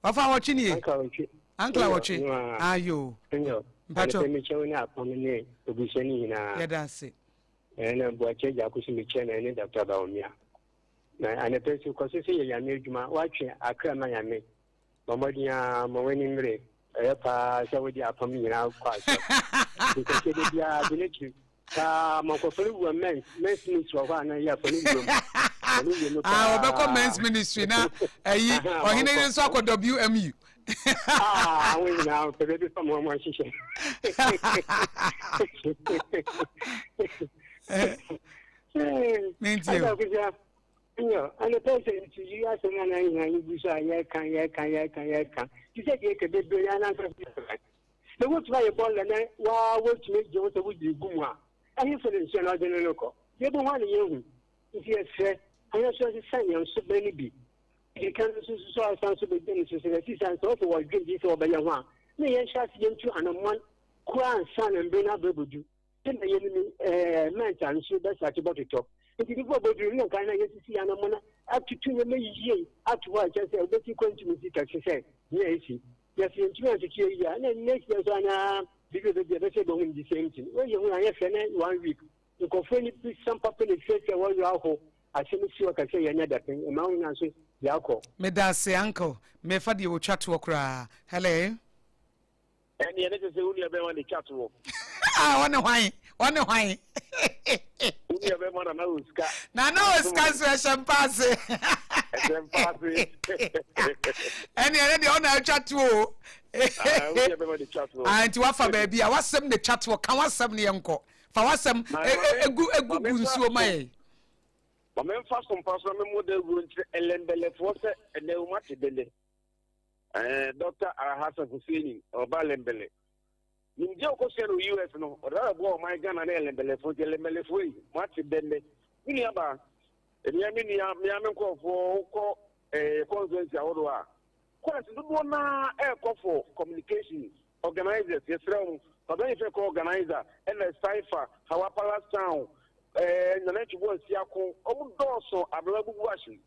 Wafa awɔtwe nie. Uncle awɔtwe. Uncle awɔtwe. Ayo. Mpacho. Mpacho mekyɛ wo ne apam ne obusua ne nyinaa. Yɛda ase. Ɛna Buakye agya akoso mekyɛ na ɛne Dr. Bawumia. Na anɔpɛ so kɔ so sɛ yɛ Nyame adwuma, woatwe akra ma Nyame. Bɔ mmɔden ara ma w'ani mmere. Ɛyɛ paa sɛ wode apam nyinaa kɔ asɔre. Nkɔhyɛ da biara di n'akyiri paa ma nkurɔfoɔ no wura men's men's ministry wɔ hɔ a na yɛ afɔ no wura mu. Ɔno wura mu Ah, paa. wɔbɛkɔ men's ministry na ayi Aha, ma ɔhene wɔnkɔ. no nso akɔ WMU. Ah, wɔn nyinaa pɛ baabi fa mo wɔn ahyehyɛ. Mentie o. Nyew, anɔpa yi sɛ nsuyiyi asɛm a na hɛn enyi gu so a yɛrekã, yɛrekã, yɛrekã, yɛrekã, tse sɛ deɛ eka beberee yi ara nankasa so yɛ Na wotum ayɛ bɔɔla na woara woetum egye wo sɛ wodze gu mu a, ɛhefa na nsuo no ɔdze no rokɔ? Yebohu a na yeehu. Ntsi yɛserɛ, hɛn so yɛnsesa hɛn suban no bi. Dzi kan no so so asan so bedzi no so sɛ sesei sɛ wɔsɛ wɔdwen biribi sɛ wɔbɛyɛ ho a, na yɛnhyɛ ase yentu anamɔn koraa ansaana mber no aba ebodu. Dɛ na yenyim yi, mɛnta nsu bɛsakye bɔtotɔ. Ntsi before obodur no, nna nka na yesisi anamɔn atutu ndzɛmba yie ato hɔ a kyerɛ sɛ obesi kwantu mu si kɛse sɛ nea esi. Na sɛ yenntumi anntoto eyi a, nna next year so anaa biribi a obesi yɛbɛsɛ yebohu no the same thing. Woyɛ hu a annyɛ fɛ na one week nkorɔfo enyi bi sam papa na efiafia wɔwerɛ ahow asɛm si hɔ kɛse yɛ nyɛ dapɛn. Ɛma wo nyanso. Yɛakɔ. Medase uncle, mefa deɛ ɔtwa toɔ koraa. Hello. Ɛneɛ ne kyɛ sɛ wo nua bɛma ne twa toɔ. Ah, ɔne hwan? Ɔne hwan? Wo nua bɛma nana wɔ sika. Nana wɔ sika nso ɛhyɛ mpa ase. Ɛhyɛ mpa ase. Ɛneɛ ne deɛ ɔna atwa toɔ o. Ah, wo nua bɛma ne twa toɔ. Ah, nti wafa baabi a wasɛm ne twa toɔ, ka wasɛm ne yɛnkɔ. Fa wasɛm egu egu gu nsuo ma yɛn. Ma memfa so mpa so na memmɔ dawuro nkyerɛ ɛlɛmbɛlɛfoɔ sɛ ɛnɛ wɔn ate dɛdɛ. Ɛɛ Dɔkta Alhassan Husseini ɔba Lɛmbɛlɛ. Nimdeɛ a ɔkɔsua no wɔ US no, ɔde ba bɛboa ɔman Ghana ne Ɛlɛmbɛlɛfoɔ nti Ɛlɛmbɛlɛfoɔ yi, moate dɛndɛ. Me nua baa, ɛnea me nua, mea me nkurɔfoɔ wokɔ ɛɛ constituency ahodoɔ a, kɔlɛs dodoɔ no ara ɛrekɔ for communication organisers, yɛsrɛ wɔn, Kwabena Ife kɔ organizer, ɛna Cypher, Hawa Palace Town, ɛɛ Nana Ntwibu Asiako, wɔn dɔɔso, Abena Bubu Ahye.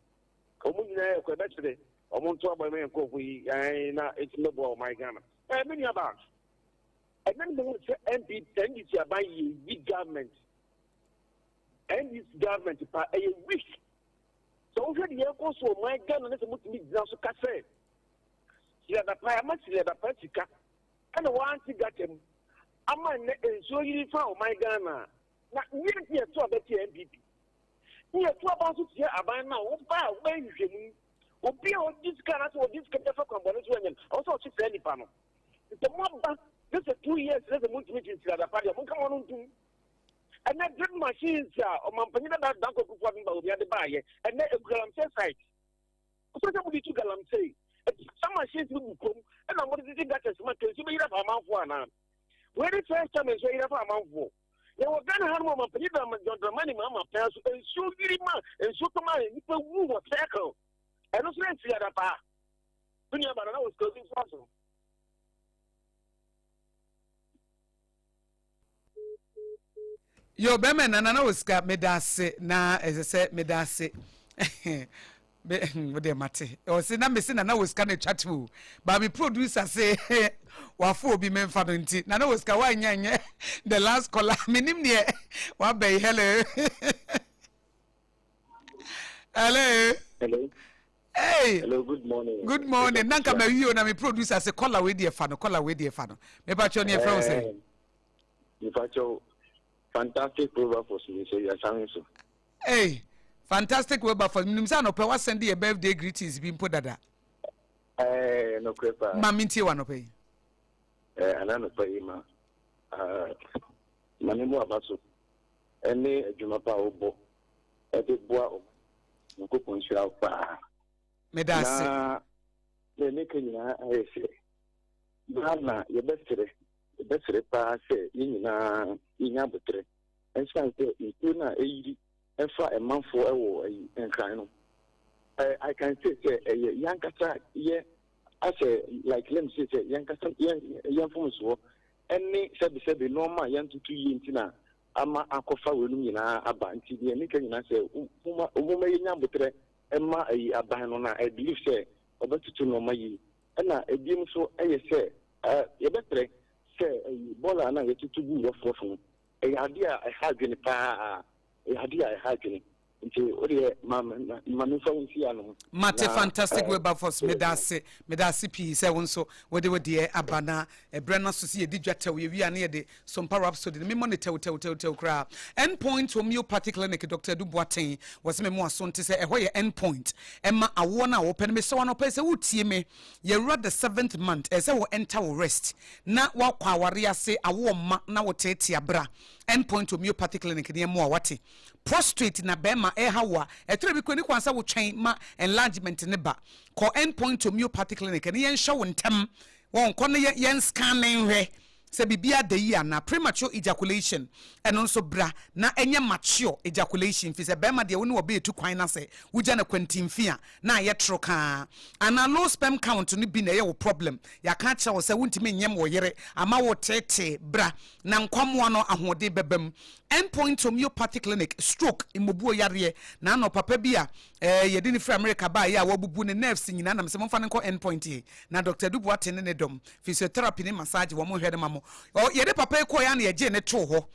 Wɔn nyinaa yɛ kɔ ɛbɛkyerɛ wɔn nto abɔ ɛmɛ nkurɔfoɔ yi ɛn na ɛtumi bɛboa ɔman Ghana. Ɛɛ me nua baa, ɛnɛ no mehu sɛ MP, NDC aban yɛ weak government. NDC government pa ɛyɛ weak. Sɛ wohwɛ deɛ ɛkɔ so ɔman Ghana ne sɛ motumi gyina so ka sɛ Siriadapa ama Siriadapa sika ɛna wɔante gata mu ama nnɛ nsuo yiri fa ɔman Ghana na nyɛ nti yɛto abɛte NPP. Ne yɛtu aba nso tia aban no a, woba a wobɛyɛ nhwehwɛmu. Obi a ɔgye sika anaasɛ ɔde sika bi afa kwanbɔne so anya no, ɛwɔ sɛ ɔkye saa nipa no. Sɛ moaba ne sɛ 2 years ne sɛ montumi kyinkyini adapa deɛ, monka mo ano ntom. Ɛnɛ drip machines a ɔmampanyin dada Danko Akufo-Addo ba obi ade baayɛ, ɛnɛ egu galamsey site. Wopɛ sɛ mode tu galamsey. Saa machines no gu kurom ɛna mode tete gutters ma nsuo bɛyiri afa amanfoɔ anaa? Wei ne first time nsuo ayiri afa amanfoɔ. Yɛwɔ Ghana ha nom ɔmampanyin John Dramani Mahama pɛn so nsuo yiri ma nsuo tɔ ma nnipa wu wɔ circle. Ɛno nso yɛ nsi adapaa. Me nua ba no na wɔ sika obi nso aso. Yo, bɛrima nana na wɔ sika, meda ase na ɛsɛ sɛ meda ase. Wo deɛ mate. Ɔse na mese nana wɔ sika na atwa to o. Ba me producer se wafo obi memfa no nti. Nana wɔ sika woanya nyɛ the last caller. Menim neɛ waba yi. Hello. Hello. Hello. Hey. Hello, good morning. Good morning. Nanka ma wi o na me producer se caller we deɛ fa no, caller we deɛ fa no. Me pa cho ne frɛ wo sɛ. Me pa cho fantastic Wilberforce ni so yasan so. Hey, fantastic Wilberforce. Menim sɛ anɔpɛ wa send yɛ birthday greetings bi mpo dada. Eh, no krepa. Ma mentie wa anɔpɛ yi. Eh, ana anɔpɛ yi ma. Ah, ma me mu aba so. Ɛne adwuma pa a wobɔ ɛde boa ɔman. Nyankopɔn nhyira wo paa. Meda ase. Na na ne ka nyinaa ayɛ sɛ Ghana yɛbɛsrɛ yɛbɛsrɛ paa sɛ yɛn nyinaa yɛnya aboterɛ ɛnsan sɛ nsuo no a ɛyiri ɛfa ɛmanfoɔ ɛwɔ ɛyi Nkran no I can say sɛ ɛyɛ yɛn ankasa yɛ asɛ, like let me say sɛ yɛn ankasa yɛn yɛn mfomsoɔ ɛne sɛbisɛbi nneɛma a yɛntoto yie nti na ama akɔfa weinom nyinaa aba. Nti deɛ meka nyinaa sɛ momma momma yɛnya aboterɛ ɛma ayi aban no na I believe sɛ ɔbɛtoto nneɛma yie. Ɛna ebiem nso ɛyɛ sɛ yɛbɛsrɛ sɛ ɛyi bɔɔla no a yɛtoto gu rɔfrɔf no, ɛyɛ adeɛ a ɛha adwene paa, ɛyɛ adeɛ a ɛha adwene. Nti o deɛ ma ma ma memfa wo nsi ano. Mate. Na Fantastic Wilberforce, meda ase, meda ase pii sɛ wo nso wode wo deɛ aba. Na ɛberɛ no so sɛ yɛdi dwa tɛw, yɛwie a ne yɛde Sompa Rhapsody no memmɔ ne tɛw tɛw tɛw tɛw koraa. Endpoint Homeopathy Clinic, Dr. Adu Boateng wɔ sɛ memo aso nte sɛ ɛhɔ yɛ Endpoint ɛma awoɔ no a wɔpɛ no. Mesɛ wo anɔpa yi sɛ wotie me, yɛwura the seventh month, ɛsɛ sɛ wo enter wo rest na woakɔ aware ase awoɔ mma na woteete abra Endpoint Homeopathy Clinic ne ɛmmoa wate. Prostrate na bɛrima ɛha wo a, ɛtwerɛ bi kɔ ni kwan sɛ wotwɛn ma enlargement ne ba. Kɔ Endpoint Homeopathy Clinic ne yɛnhwɛ wo ntɛm. Wɔn kɔ ne yɛn scan ne nhwɛ sɛ biribi ada yi anaa. Premature ejaculation, ɛno nso bra na ɛnyɛ mature ejaculation, fi sɛ bɛrima deɛ wo ne ɔbɛyɛ tu kwan na sɛ wogya no kwantimfi a na ayɛ toro kaa, anaa low sperm count no bi na ɛyɛ wo problem. Yɛaka akyerɛ wo sɛ wontumi nyem wo yere ama wo teetee, bra na nkwamoa no ahoɔden bɛba mu. Endpoint Homeopathy Clinic, stroke, mmobuo yareɛ, na ano papa bi a yɛde no firi America baeɛ a wabubu ne nerves nyinaa nam sɛ momfa no nkɔ Endpoint yi na Dr. Adu Boateng ne ne dɔm physiotherapy ne massage wɔn nhwɛ no ma mo. Yɛde papa yi kɔeɛ a na yɛgyee ne too hɔ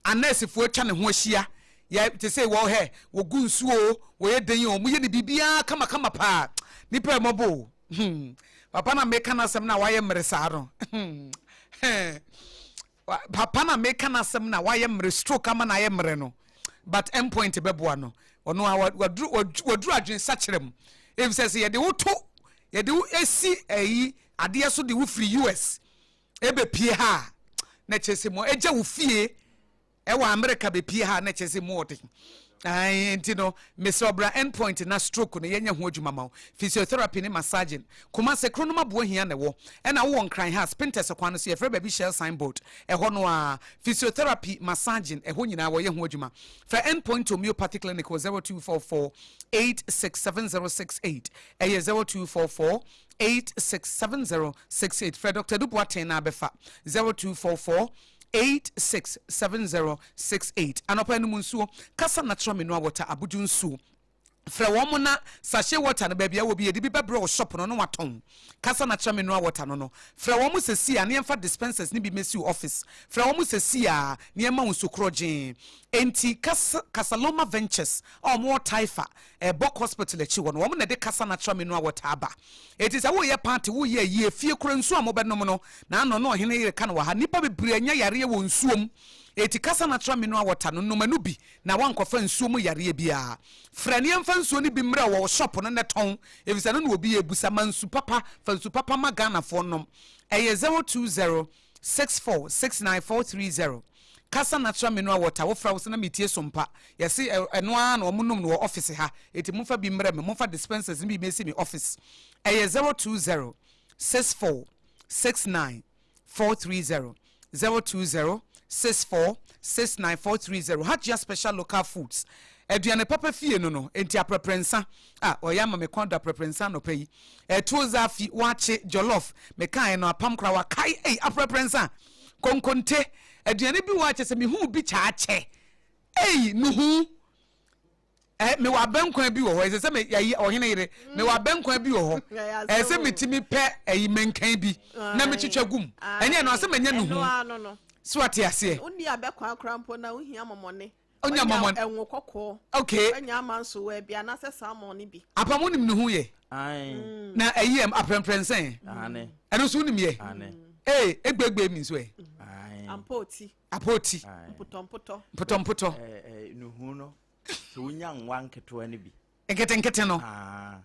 a nɛɛsefoɔ atwa ne ho ahyia. Yɛ te sɛ wɔ hɛ, wɔgu nsuo o, wɔyɛ den o, wɔyɛ ne biribiara kamakama paa. Nipa ɛmɔbɔ o. Hmm. Papa na meka n'asɛm na wayɛ mmere saa no. Hmm. Papa na meka n'asɛm na wayɛ mmere stroke ama na ayɛ mmere no. But end point bɛboa no. Ɔno a waduru waduru adwene sakyera mu. Efisɛ sɛ yɛde wo to yɛde wo esi ɛyi adeɛ so de wo firi US ebepie ha a na kyerɛ sɛ mo agya wo fie Ɛwɔ America bepie ha na kyerɛ sɛ mu ɔden. Ae nti no mesrɛ wo bra end point na stroke no yɛnyɛ ho adwuma ma wo. Physiotherapy ne massaging. Kumase Kronom Aboahia na ɛwɔ. Ɛna wowɔ Nkran ha Spintex kwan no so yɛfrɛ baabi Shell sign board. Ɛhɔ no ara. Physiotherapy, massaging ɛhɔ nyinaa wɔyɛ ho adwuma. Frɛ End Point Homeopathy Clinic wɔ 0244 867068. Ɛyɛ 0244 867068. Frɛ Doctor Adu Boateng na abɛfa 0244 867068 Anɔpa yi nom nsuo, kasa natural mineral water, abodwo nsuo. Frɛ wɔn na sachet water no baabi a wɔ bi yɛde bi bɛbrɛ wo shop no na watɔn. Kasa natural mineral water no no. Frɛ wɔn sɛsi a na yɛmfa dispensers no bi mmɛsi wo office. Frɛ wɔn sɛsi a na yɛmma wo nsu korɔgyee. Enti Kasa Kasaloma Ventures a wɔwɔ Taifa, Bok Hospital akyi hɔ no, wɔn na ɛde Kasa Natural Mineral Water aba. Enti sɛ woreyɛ party, woreyɛ ayie, fie koraa nsuo a mobɛnom no, na ano na ɔhene reka no wɔ ha, nnipa bebree anya yareɛ wɔ nsuo mu. Enti Kasa Natural Mineral Water no, nom ɛno bi na woankɔfa nsuo mu yareɛ biara. Frɛ na yɛmfa nsuo no bi mmrɛ wo wɔ wo shop no na tɔn, efisɛ ɛno na obi rebisa. Ma nsu papa, fa nsu papa ma Ghanafoɔ nnom. Ɛyɛ 020 6469430 Kasa natural mineral water wo fra wo se na metie so mpa yɛse ɛno ara na wɔn nom no wɔ office ha eti momfa bi mmerɛ me momfa dispensers no bi mesi me office ɛyɛ 020 64 69 430 020 64 69 430 Hajia special local foods aduane papa fie no no enti aprɛprɛ nsa a ɔyɛ ama me kɔn dɔ aprɛprɛ nsa anɔpa yi Ɛtuo zafi, waakye, jollof, mekaeɛ no apam koraa wakae ei aprɛprɛ nsa, konkonte, aduane bi wɔ a kyɛ sɛ mehuu bi kyaakyɛ ei nuhu eh, mewɔ abɛnkwan bi wɔ hɔ ɛsɛ sɛ me ayi ɔhene yere mewɔ abɛnkwan bi wɔ hɔ ɛsɛ sɛ metumi pɛ ayi mɛnkan bi na metwitwa gum ɛnyɛ no asɛ manya nuhu so ate aseɛ. Wonni abɛkwan koraa mpo na wohia mɔmɔne. Onya mɔmɔn. Ɛnwo kɔkɔɔ. Okay. Wanya ama nso wɔ bi anaasɛ salmon no bi. Apam wonim ne ho yɛ. Ae. Na ɛyi ɛm aprɛmprɛnsɛn. Aane. Ɛno nso wonim yɛ. Aane. Ee egbeegbe mi nso ɛ. Ae. Ampɔɔti. Apɔɔti. Mpotɔmpotɔ. Mpotɔmpotɔ. Ɛɛ ɛɛ nuhu no sɛ wonya nwa nketewa no bi. Nketenkete no.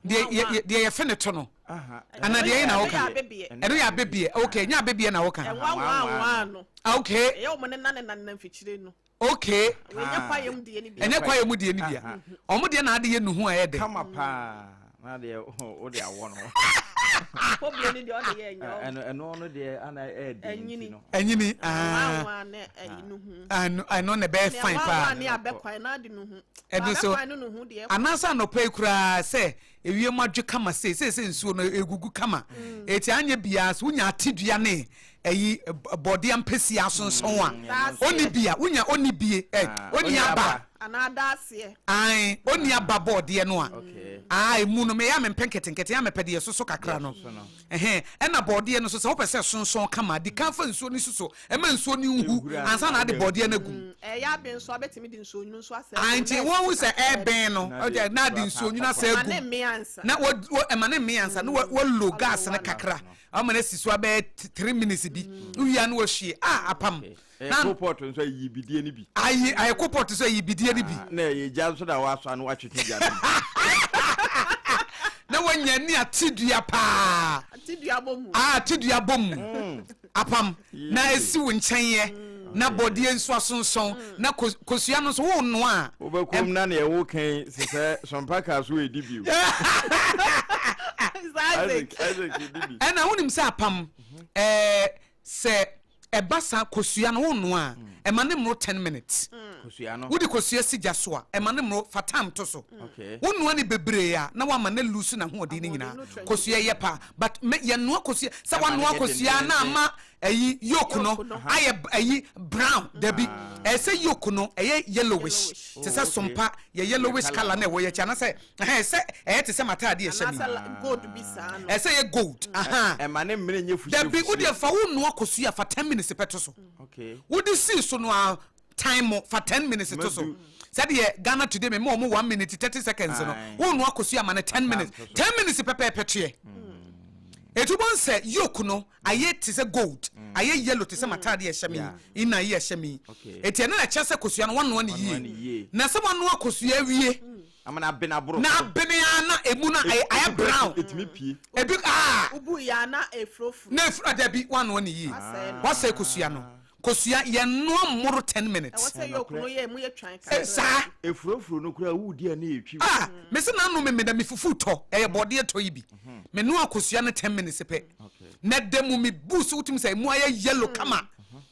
Deɛ deɛ yɛfe ne to no. Ana deɛ yɛ na woka. Ɛno yɛ abebeɛ. Okay, nyɛ abebeɛ na woka. Ɛnwa nwa nwa no. Okay. Ɛyɛ wɔn ne nane nane na mfikyire no. Okay. Ɛnyɛ kwaeɛ mu deɛ no bia. Ɛnyɛ kwaeɛ mu deɛ no bia. Ɔmo deɛ na ade yɛ nuhu a ɛyɛ dɛ. Kama paa. Na deɛ wode awɔ no. Pobie no deɛ ɔde yɛ ɛnyɛ. Ɛno ɛno no deɛ ana ɛyɛ den nti no. Ɛnyini. Nwanwa ne ɛyi nuhu. Ɛno na ɛbɛyɛ fine paa. Nwanwa ne abɛkwae na ade nuhu. Ɛno so Abɛkwae no nuhu deɛ. Anaasɛ anɔpa yi koraa sɛ ewiem adwo kama sei sei sɛ nsuo no egugu kama. Eti anyɛ biara so wonya atedua ne ɛyi bɔde ampesi asonsɔn a mm. ɔni bi a wonya ɔni bie ɛ ɔni aba anaa daaseɛ ae ɔni aba bɔɔdeɛ no a aa emu no meyɛ a mempɛ nketenkete a mepɛ deɛ soso kakra no ɛhɛn ɛna bɔɔdeɛ no so sɛ wopɛ sɛ sonsɔn kama di kan fa nsuo no suso ɛma nsuo no nhu ansa na ade bɔɔdeɛ no agum ɛyɛ aben nso abɛtumi de nsuo nwunu nso asɛ ae nti wɔn hu sɛ ɛbɛn no na ade nsuo nwunu asɛ agum na wɔ ɛma ne mmea ansa na wɔlo gas no kakra Ama no asi so abɛyɛ 3 minutes bi. Wowie a na wahwie. Ah, apam. Na kolpɔt nso ayi bidie no bi. Ayi, ayɛ kolpɔt nso ayi bidie no bi. Ah, na ɛyɛ gya nso na wasɔ ano watwetwe gya no. Na wanya ni atedua paa. Atedua bɔ mu. Ah, atedua bɔ mu. Apam. Na esi wo nkyɛn yɛ. Na bɔdeɛ nso asonsɔn. Na kosua no nso wonoa a. Wobɛkɔm na neɛ wokan sesɛ sɔmpa kaa so ɛdi bio. Isaac. Isaac di bi. Ɛna wonim sɛ apam ɛɛ sɛ ɛba saa kosua no wonoa a ɛma ne mmoro 10 minutes. Kosua no. Wode kosua si gya so a ɛma ne mmoro fa time to so. Okay. Wonoa ne bebree a na wama ne lusu n'ahoɔden no nyinaa. Kosua yɛ paa but me yɛnoa kosua sɛ wanoa kosua na ama ɛyi yolk no ayɛ ɛyi brown dabi ɛyɛ sɛ yolk no ɛyɛ yellowish te sɛ sompa yɛ yellowish colour na ɛwɔ yɛ akyi anasɛ ɛhɛn sɛ ɛyɛ te sɛ m'ataade ɛhyɛ mi Anaasɛ gold bi saa no. ɛsɛ yɛ gold ahan Ɛma ne mmere nyɛ fusie dabi fusie. wodeɛ fa wo noa kosua fa 10 minutes pɛ to so Okay. wode sii so no a time mo fa 10 minutes to so Madu. Sɛdeɛ Ghana Today mema wɔn 1 minute 30 seconds no, wonoa kosua ma no 10 minutes. 10 minutes pɛpɛɛpɛ toɛ. Ɛti wobɛhu sɛ yolk no ayɛ te sɛ gold, ayɛ yellow te sɛ m'ataadeɛ a ɛhyɛ me yi, inner yi a ɛhyɛ me yi. Ɛti ɛno na ɛkyerɛ sɛ kosua no woanoa no yie. Na sɛ woanoa kosua awie Ama no abene aboro na so. abene ara na emu no ayɛ ayɛ brown. Ɛtumi pue. Ebi ah. Wobu yɛ a na efurofuro. Na efuro a dabi woanoa no yie. Wasɛe no. Wasɛe kosua no. Kosua yɛnnoa mmoro ten minutes. Ɛwɔ sɛ yolk no yɛ emu yɛ twan kakra. Saa. Efurofuro no koraa wodi a na etwi. Ah mese n'ano memeda me fufu tɔ ɛyɛ bɔɔdeɛ tɔ yi bi. Menoa kosua no ten minutes pɛ. Na da mu me bu so wotumi sɛ emu ayɛ yellow kama.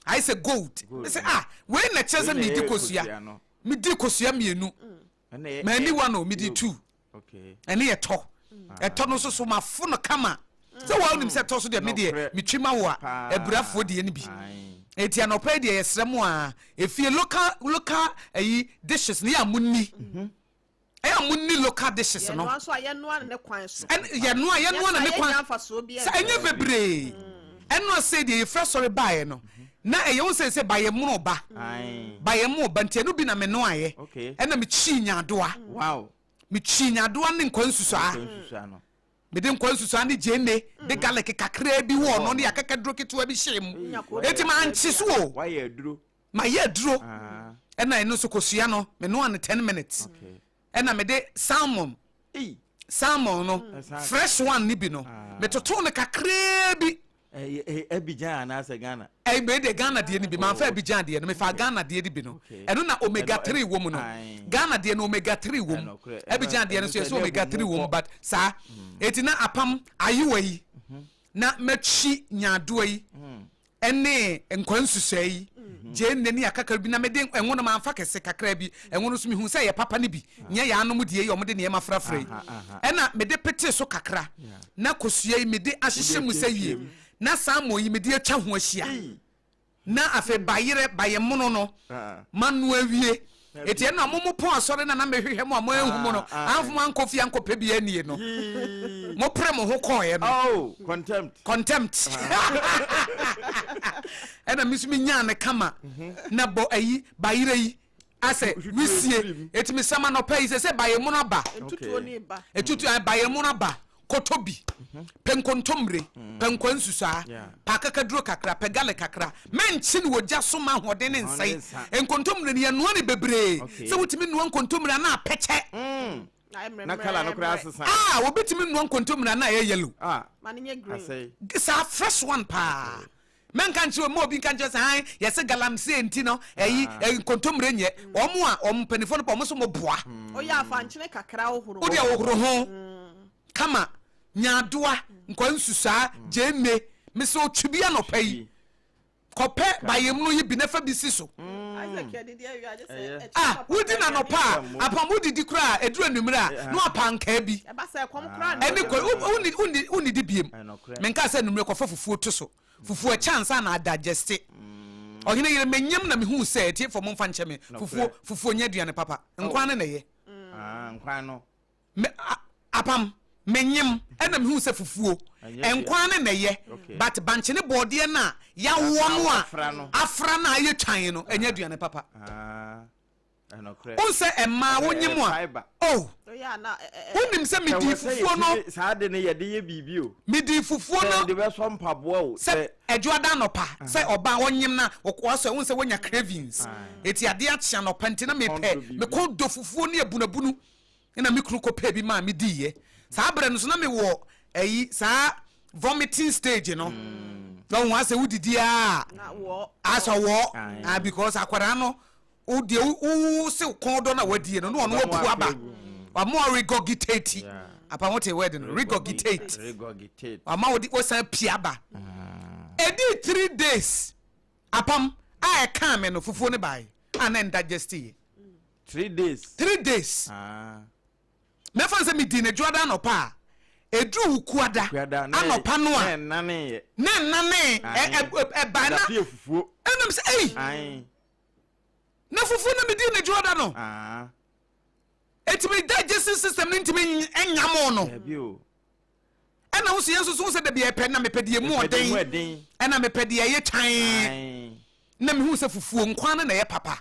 Ayɛ sɛ gold. Mese ah wei na ɛkyerɛ sɛ medi kosua. Medi kosua mmienu. Manni one o, medi two. Ɛne yɛ tɔ. Ɛtɔ no nso so mafo no kama. Sɛ wɔn nim sɛ ɛtɔ so deɛ me deɛ metwi ma wo a aburafoɔ deɛ no bi. Eti anɔpa yi deɛ yɛsrɛ mo a efie local local ayi dishes no yɛ a mo ni. Ɛyɛ a mo ni local dishes no. Yɛnoa nso a yɛnoa no ne kwan so. Yɛnoa yɛnoa no ne kwan. Sɛ ɛnyɛ bebree. Ɛno ase deɛ yɛfiri asɔre baeɛ no na ɛyɛ wo sɛ sɛ bayɛ mono ba bayɛ mo ba nti ɛno bi na menoaeɛ ɛna mekyii nyaadoa mekyii nyaadoa ne nkwa nsusuaa mede nkwa nsusuaa ne gyeene de garlic kakraa bi wɔ no ne akakaduro ketewa bi hyee mu eti mankye so o mayɛ aduro ɛna ɛno nso kosua no menoa no 10 minutes ɛna mede salmon salmon no fresh one ne bi no metoto no kakraa bi. Abidjan anaasɛ Ghana. Ɛyɛ deɛ Ghana deɛ no bi manfa Abidjan deɛ no mefa Ghana deɛ no bi no ɛno na omega 3 wɔ mu no Ghana deɛ no omega 3 wɔ mu Abidjan deɛ no nso yɛsɛ omega 3 wɔ mu but saa eti na apam ayewa yi na matwi nyaadoa yi ne nkwa nsusɔe yi, gyeene ne akakar bi, na mede ngo no mamfa kɛse, kakra bi, ngo no nso mehuu sɛ ɛyɛ papa no bi, nyɛ yɛn anom deɛ yi a wɔde nneɛma frafra yi, ɛna mede petee so kakra, na kosua yi mede ahyehyɛ mu sɛ yie, na salmon yi mede atwa ho ahyia, na afei bayerɛ, bayɛmono no, manoa awie. Eti ɛno a mo mo pɔn asɔre na na mehwehwɛ mo a mo anhu mo no, amfo mo ankɔ fie ankɔpɛ bi anie no. Mo pere mo ho kɔɔɛ no. Oh, contempt. Contempt. Ɛna me nso me nyaa ne kama na bɔ ayi bayerɛ yi asɛ wisie. Eti me sama nɔpɛ yi sɛ sɛ bayɛ mono aba. Etutu bayɛ mono aba. Kɔtɔ bi, pɛ nkontommire, pɛ nkwa nsusuaa, pɛ akakaduro kakra, pɛ garlic kakra. Mɛnkye no wɔ gya so mma ahoɔden no nsɛe. Nkontommire no, yɛnoa no bebree. Sɛ wotumi noa nkontommire a na apɛkyɛ. Na colour no koraa asesa. Ah, obi tumi noa nkontommire a na ayɛ yellow. Saa fresh one paa. Mɛnka nkyerɛ mma obi nka nkyerɛ sɛ han yɛsɛ galamsey nti no ɛyi ah. nkontommire nyɛ wɔn a wɔn mpanimfoɔ no pɔ wɔn so mo boa. Oyɛ afankyene kakra wohoro. Wode wohoro ho kama nyaadoa nkwa nsusaa gyeene mesɛ otwi bi anɔpa yi kɔpɛ bayam no yi bi na fa bi si so. Ah, wodi na anɔpa a apam wodidi koraa ɛduru anwummerɛ a na wapa nkaa bi ɛne kɔ wonnidi biem menka sɛ anwummerɛ kɔfa fufuo to so fufuo ɛkyɛ ansa na adagyeste ɔhene yere menyam na mehuu sɛ atiefoɔ momfa nkyɛ me fufuo fufuo nyɛ aduane papa nkwan no na ɛyɛ nkwan no Me a apam menyem ɛna mehu sɛ fufuo nkwan ne na ɛyɛ but bankye ne bɔɔdeɛ no a yawoɔ no a afra no a ayɛ twan no ɛnyɛ aduane papa wohu sɛ mmaa wonyem a oh wonim sɛ medii fufuo no saa de no yɛde yɛ biribi o medii fufuo no yɛde bɛsɔ mpaboa o sɛ adwoada anɔpa sɛ ɔbaa ɔnyem na wɔsɛ wohu sɛ wonya cravings eti adeɛ akye anɔpa nti na mepɛ mekɔ dɔ fufuo ne abunabunu Ɛna me kunu kɔpɛɛ bi maa me diiɛ. Saa berɛ no so na mewɔ ayi saa vomiting stage no. Na ohun asɛ wodidi a asɛ wɔ ah because akwadaa no wo deɛ wo se kɔn dɔ na wadie no na ɔno apu aba. Wama regurgitate. Apa ho te word no regurgitate. Wama wode wasan pie aba. Ɛdii 3 days apam a ɛkaa me no fufuo no baeɛ a na ɛndigest yɛ. 3 days. 3 days. Ah. Mɛfa sɛ medi ne dwoada anɔpa a ɛduru wo kuada anɔpa no a na ɛnane na ɛnane ɛbae na ɛnam sɛ ei na fufuo na medi ne dwoada no ɛtumi digestive system no ntumi nyamo no ɛna wo so yɛn nso so wo sɛ dabi ɛpɛ na mepɛ deɛ mu ɔden ɛna mepɛ deɛ ɛyɛ twan. Na mehu sɛ fufuo nkwan no na ɛyɛ papa.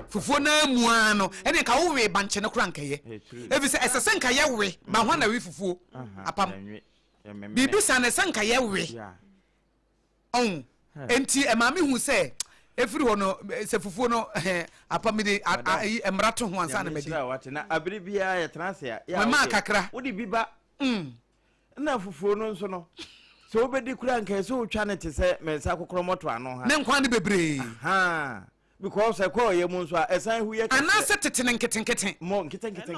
Fufuo no ara mu ara no, ɛne nka wowee bankye no koraa nkɛyɛ. Ɛfiri sɛ ɛsɛ sɛ nka yɛwe, ba hwan na we fufuo apam? Biribi saa no ɛsɛ nka yɛwe. Ɔho. Enti ɛmaa mehu sɛ ɛfiri hɔ no sɛ fufuo no apam mede ayi mmara to ho ansa na madi. Na abere biara yɛtena ase a, memaa kakra. Wode bi ba. Nna fufuo no nso no, sɛ wobɛdi koraa nka ɛsɛ wotwa no te sɛ me nsa kokorɔmɔto ano ha. Ne nkwan no bebree. Ahaa. Because ɛkɔ ɔyɛ mu nso a, ɛsan hu yɛ kɛseɛ. Anaasɛ tete no nketenkete. Mo nketenkete.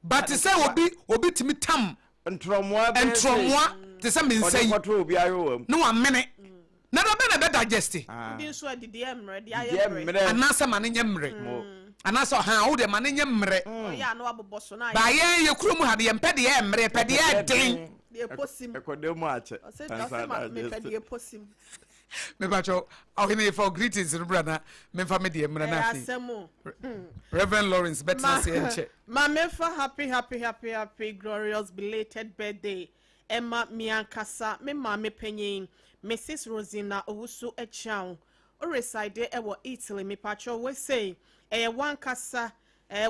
But te sɛ obi obi tumi tam. Ntorɔmoa bɛyɛ sɛ. Ntorɔmoa te sɛ me nsa yi. Ɔde kɔto obi ayowa mu. Na wamene. Na da bɛn na ɛbɛ digest? Wodi nso a didi yɛ mmerɛ, deɛ ayɛ mmerɛ. Anaasɛ ma no nyɛ mmerɛ. Anaasɛ ɔhaa wo deɛ ma no nyɛ mmerɛ. Ɔyɛ a na wabobɔ so na ayɛ. Ba yɛn yɛ kurom ha no yɛmpɛ deɛ ɛyɛ mmerɛ, yɛpɛ deɛ ɛyɛ den. Deɛ ɛposim. Ɛkɔda mu akyɛ. Ɔsɛ ɔsɛ ma mepɛ deɛ ɛposim. Mepakyɛw ɔhene fa greetings no bra na memfa me deɛ mmra na Ɛyɛ afei. asɛm o. Reverend Lawrence bɛtena ase ɛnkyɛ. Ma memfa happy happy happy happy glorious belated birthday ɛma me ankasa me maame panyin Mrs Rosina Owusu Achiaw o reside ɛwɔ Italy. Mepakyɛw wei ɛyɛ wankasa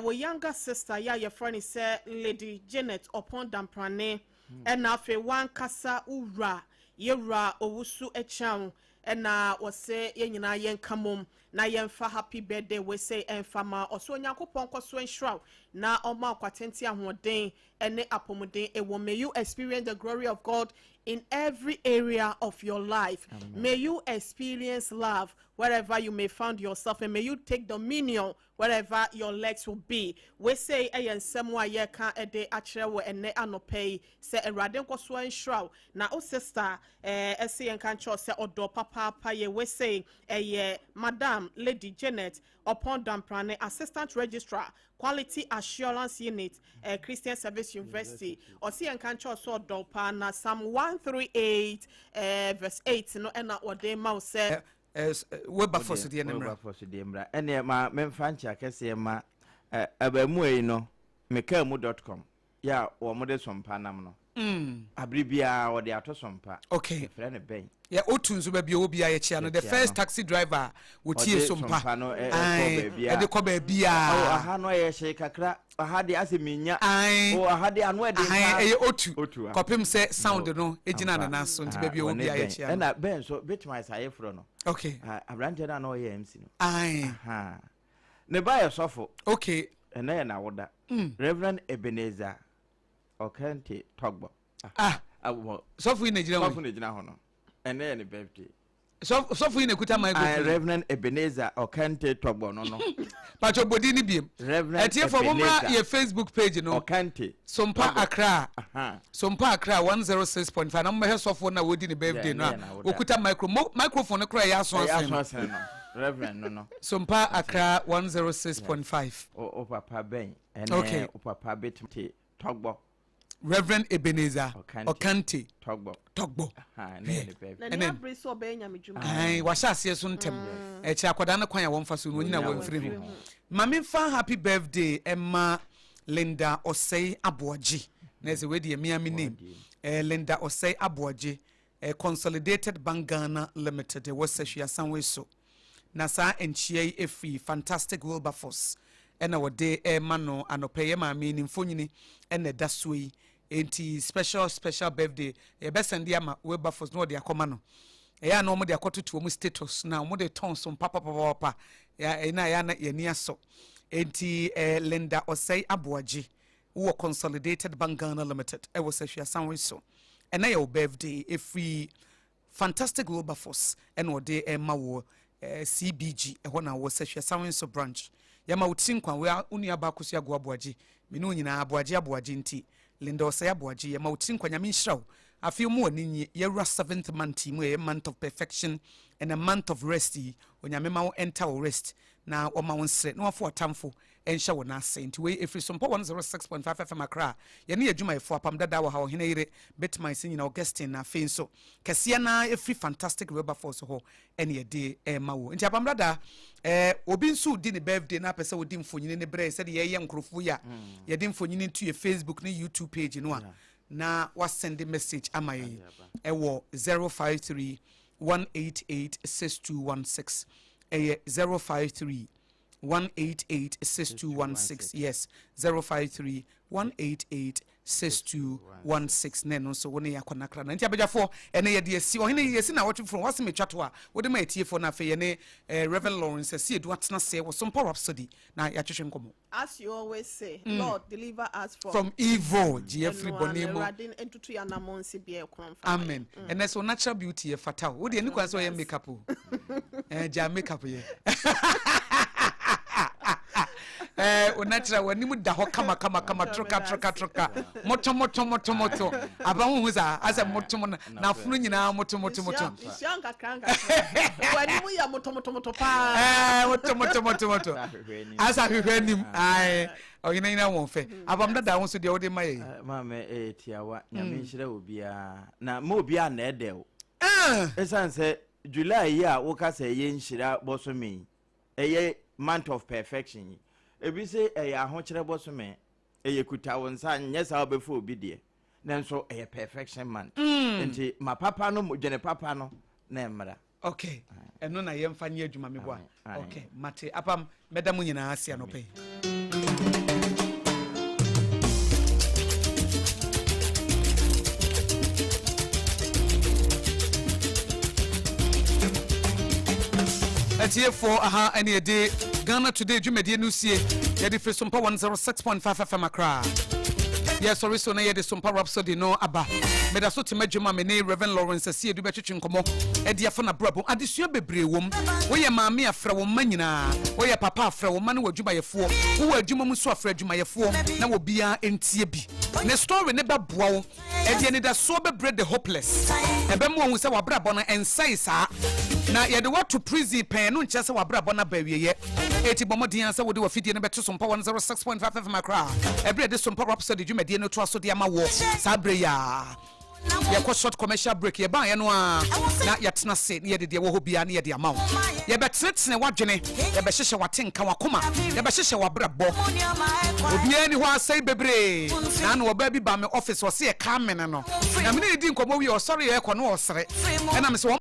wo younger sister yɛ a yɛfrɛ no sɛ Lady Janet Ɔpɔn Damprane, ɛna afei wankasa wura yɛwura Owusu Achiaw, ɛna wɔsɛ yɛn nyinaa yɛnka mom na yɛmfa happy birthday wei sɛ ɛmfa ma ɔso. Onyankopɔn nkɔ so nhyira wo na ɔma ɔkwatente, ahoɔden ɛne apɔmuden ɛwɔ. May you experience the glory of God in every area of your life. Amen. May you experience love wherever you may find yourself, and may you take dominion wherever your legs will be. Wei sɛ ɛyɛ nsɛm a yɛka ɛde akyerɛ wɔ ɛnɛ anɔpɛ yi sɛ Awurade nkɔ so nhyira wo na wo sister ɛsɛ yɛn ka nkyerɛw sɛ ɔdɔ papaapa yɛ. Wei sɛ ɛyɛ Madam Lady Janet Ɔpɔn Damprane, Assistant Registrar, Quality Assurance Unit, Christian Service University. Ɔsi yɛn ka nkyerɛw sɛ ɔdɔ paa na Psalm 138 verse 8 no ɛna ɔde ma wo sɛ Wilberforce deɛ ne mmra. Wilberforce deɛ mmra. Ɛneɛ ma memfa nkyɛ akɛseɛ ma abaamuwa yi no mekaamu.com yɛ a wɔn de sompa nam no. Abere biara wɔde ato sompa. Yɛfrɛ no bɛn. Yɛ otu nso baabi a ɔwɔ biara yɛkyia no, the first taxi driver a wɔtie sompa. Ɔde sompa no ɛkɔ baabi a ɛde kɔ baabi a. Ɔ aha no ɛyɛ hyee kakra, aha de asɛ minya. Ɔ aha de ano ɛde paa. Ɛyɛ otu kɔpem sɛ sound no gyina ne nan so, nti baabi a ɔwɔ biara yɛkyia no. Ɛna bɛn nso bɛtumi ayɛ sɛ ayeforɔ no. Aberanteɛ no a na ɔyɛ MC no. Ne ba yɛ sɔfo. Ɛnɛ yɛ n'awoda. Reverend Ebenezer Ɔkɛnte Tɔgbɔ. Ah, sɔfo yi na gyina hɔ. Sɔfo na gyina hɔ no. Ɛnɛ yɛ ne birthday. Sɔfo yi na kuta microphone. Reverend Ebenezer Ɔkɛnte Tɔgbɔ no. Patro bodi ni biem. Reverend Ɛtiefo mo mmra yɛ Facebook page no. Ɔkɛnte. Sompa Accra. Sompa Accra 106.5 na mo bɛhwɛ sɔfo na wodi ne birthday no a okuta micro microphone no kora ɛyɛ aso asen no. Ɛyɛ aso asen no. Reverend no. Sompa Accra 106.5. O papa bɛn ɛnɛ o papa betumi Tɔgbɔ. Reverend Ebenezer Ɔkante Tɔgbɔ. Tɔgbɔ. N'ani abere sɛ ɔbɛyɛ nyame dwuma. Wahyɛ aseɛ so ntɛm. Ɛkyerɛ akwadaa no kwan a wɔmfa so no onyina wɔmfiri ho. Ma memfa happy birthday ɛma Linda Ɔsɛe Aboagye. Na ɛsɛ wei deɛ mea me name. Linda Ɔsɛe Aboagye, Consolidated Bank Ghana Limited ɛwɔ Sahwi Asanwe so. Na saa nkyia yi ɛfiri Fantastic Wilberforce ɛna wɔde ɛrema no anɔpɛ. Yɛ maame ne mfonyini ɛna ɛda soɔ yi. Enti special special birthday yɛbɛsɛnde ama Wilberforce na wɔde akɔma no. Ɛyɛ a na wɔde akɔtoto wɔn status na wɔde tɔn so papapapapa ɛna ɛyɛ na yɛni asɔ. Enti Linda Ɔsɛe Aboagye wɔ Consolidated Bank Ghana Limited ɛwɔ Sahwi Asanwe so. Ɛnɛ yɛ wo birthday, ɛfiri Fantastic Wilberforce ɛna ɔde ɛma wɔ CBG ɛhɔ na wɔ Sahwi Asanwe nso branch. Yɛma wo tiri nkwa wo nua baako so ago Aboagye. Me ne wo nyinaa Aboagye Aboagye nti Linda Ɔsɛe Aboagye yɛma wo tiri nkwa. Nyame nhyira wo. Afei mu w'ani nye yɛwura seventh month yi mu, ɛyɛ month of perfection and a month of rest yi. Onyame ma wo enter wo rest na wɔma wo nsrɛ na wafo atamfo nhyɛ wo nan ase. Nti wei ɛfiri Sompa 106.5 FM Accra. Yɛne yɛ adwumayɛfoɔ apam dada wɔ ha, Ɔhene Yere, Bitmice nyina, Augustine, na afei nso kɛseɛ no ara ɛfiri Fantastic Wilberforce hɔ ɛne yɛde ɛrema wo. Nti apam dada, obi nso redi ne birthday na apɛ sɛ ɔdi mfonyini ne berɛ sɛdeɛ yɛyɛ nkurɔfoɔ yi a yɛde mfonyini to yɛ Facebook ne YouTube page no a, na wasend message ama yɛn ɛwɔ 053. 188 6216. Ɛyɛ 053 188 6216. Yes, 053 188 6216. Na ɛno nso wo ne yɛ akɔnakra no. Nti abadwafoɔ, ɛnɛ yɛde asi ɔhene yi yɛsi na wɔtwe funu wɔase metwa to a wode ma atiefoɔ no afei yɛne eh, Reverend Lawrence Asiedu atena seɛ wɔ Sompa Rhapsody na yɛatwetwe nkɔmmɔ. As you always say, Lord deliver us from. From evil, gye yɛ firi Ɛno ara bɔne no, mu. Awurade ntutu yɛn anammɔn nsi bea ɛkorɔn mfa ma yɛn. Amen. Ɛnɛ so natural beauty yɛ fata o. Wo deɛ ne kwan sɛ ɔyɛ makeup o. Eh, gya makeup yɛ. Eh, o natural w'anim da hɔ kama kama kama troka troka troka. Moto moto moto moto. Aba ho hu saa asɛ moto mo na n'afono nyinaa moto moto moto. Nhyia nkakra nkakra. W'anim yɛ moto moto moto paa. Eh, moto moto moto moto. Asa ahwehwɛ anim. Ae. Ɔyena nyina wɔn fɛ. Abam dada ho so deɛ wode ma yɛ. Eh, maame ɛyɛ tiawa. Nyame nhyira obiara. Na ma obiara na ɛdɛ o. Ɛsiane sɛ July yi a woka sɛ ɛyɛ nhyira bɔsome yi, ɛyɛ month of perfection yi. Ebi se ɛyɛ ahokyerɛ bɔsome, ɛyɛ kuta wo nsa, nyɛ saa wobɛfa obi deɛ. Nanso ɛyɛ perfection month. Nti ma papa no, dwene papa no na ɛmmra. Ok, ɛno na yɛmfa nyɛ adwuma meboa. Ok, mate. Apam, mɛda mo nyinaa ase anɔpa yi. Atiefoɔ aha ɛne yɛde Ghana Today dwumadie no sie. Yɛde firi Sompa 106.5 FM Accra. Yɛsɔre so na yɛde Sompa Rhapsody no aba. Meda so te m'adwuma me ne Reverend Lawrence Asiedu bɛtwetwe nkɔmmɔ de afa n'abrabɔ. Adesua bebree wom. Woyɛ maame a, frɛ wo mma nyinaa. Woyɛ papa a, frɛ wo mma ne w'adwumayɛfoɔ. Wowɔ adwuma mu nso a, frɛ adwumayɛfoɔ na obiara ntie bi. Ne story no bɛboa wo. Ɛde anidasoɔ bɛbrɛ the hopeless. Ɛbɛma woahu sɛ w'abrabɔ no ɛnsɛe saa. Na yɛde wo ato prison pɛn no nkyerɛ sɛ w'abrabɔ no aba awieɛ. Enti bɔ mmɔden ara sɛ wode w'afidie no bɛto Sompa 106.5 FM Accra ɛberɛ a yɛde Sompa Rhapsody dwumadie no toa so de ama woɔ saa berɛ yi ara. Yɛkɔ short commercial break, yɛbaeɛ no ara na yɛatena ase na yɛde deɛ ɛwɔ hɔ biara na yɛde ama wo. Yɛbɛtenetene w'adwene, yɛbɛhyehyɛ w'atenka, w'akoma, yɛbɛhyehyɛ w'abrabɔ. Obiara nni hɔ asɛe bebree. Na ano ɔbaa bi baa me office, ɔse ɛka amene no. Na me ne no di nkɔmmɔ wie, ɔsɔreeɛ rekɔ na ɔresere. Ɛna me sɛ wɔn.